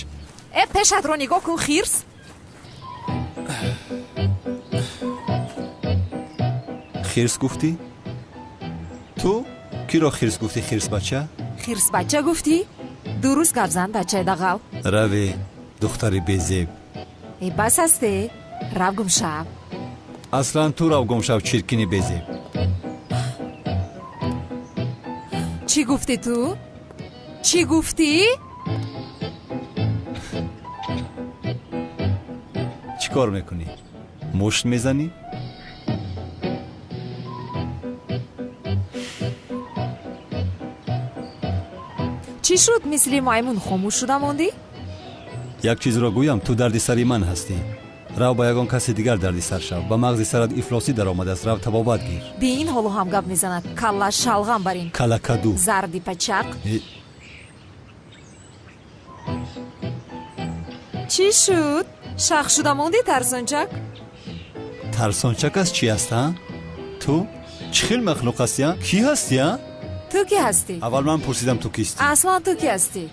Э, пешатро нигоҳ кун, хирс. Хирс гуфтӣ? Ту киро хирс гуфтӣ, хирсбача? Хирсбача гуфтӣ? Дуруст гап зан, бачаи дағал. Раве, духтари безеб. Э, бас асте, рав гумшав. Аслан ту рав гумшав, чиркини безеб. Чӣ гуфтӣ ту? Чӣ гуфтӣ? Чӣ кор мекунӣ? Мушт мезанӣ? Чӣ шуд, мисли маймун хомӯш шуда мондӣ? Як чизро гӯям, ту дарди сари ман ҳастӣ. Рав ба ягон каси дигар дарди сар шав. Ба мағзи сарат ифлосӣ даромадааст, рав табобат гир. Биин ҳоло ҳам гап мезанад. Калла шалғам барин. Калакаду. Зарди пачақ. Чӣ шуд? Шах шуда мондӣ, тарсончак? Тарсончак аз чӣ аст, а? Ту чӣ хел махлуқ ҳастӣ, а? Кӣ ҳастӣ, а? Ту кӣ ҳастӣ? Аввал ман пурсидам, ту кистӣ? Аслан ту кӣ ҳастӣ?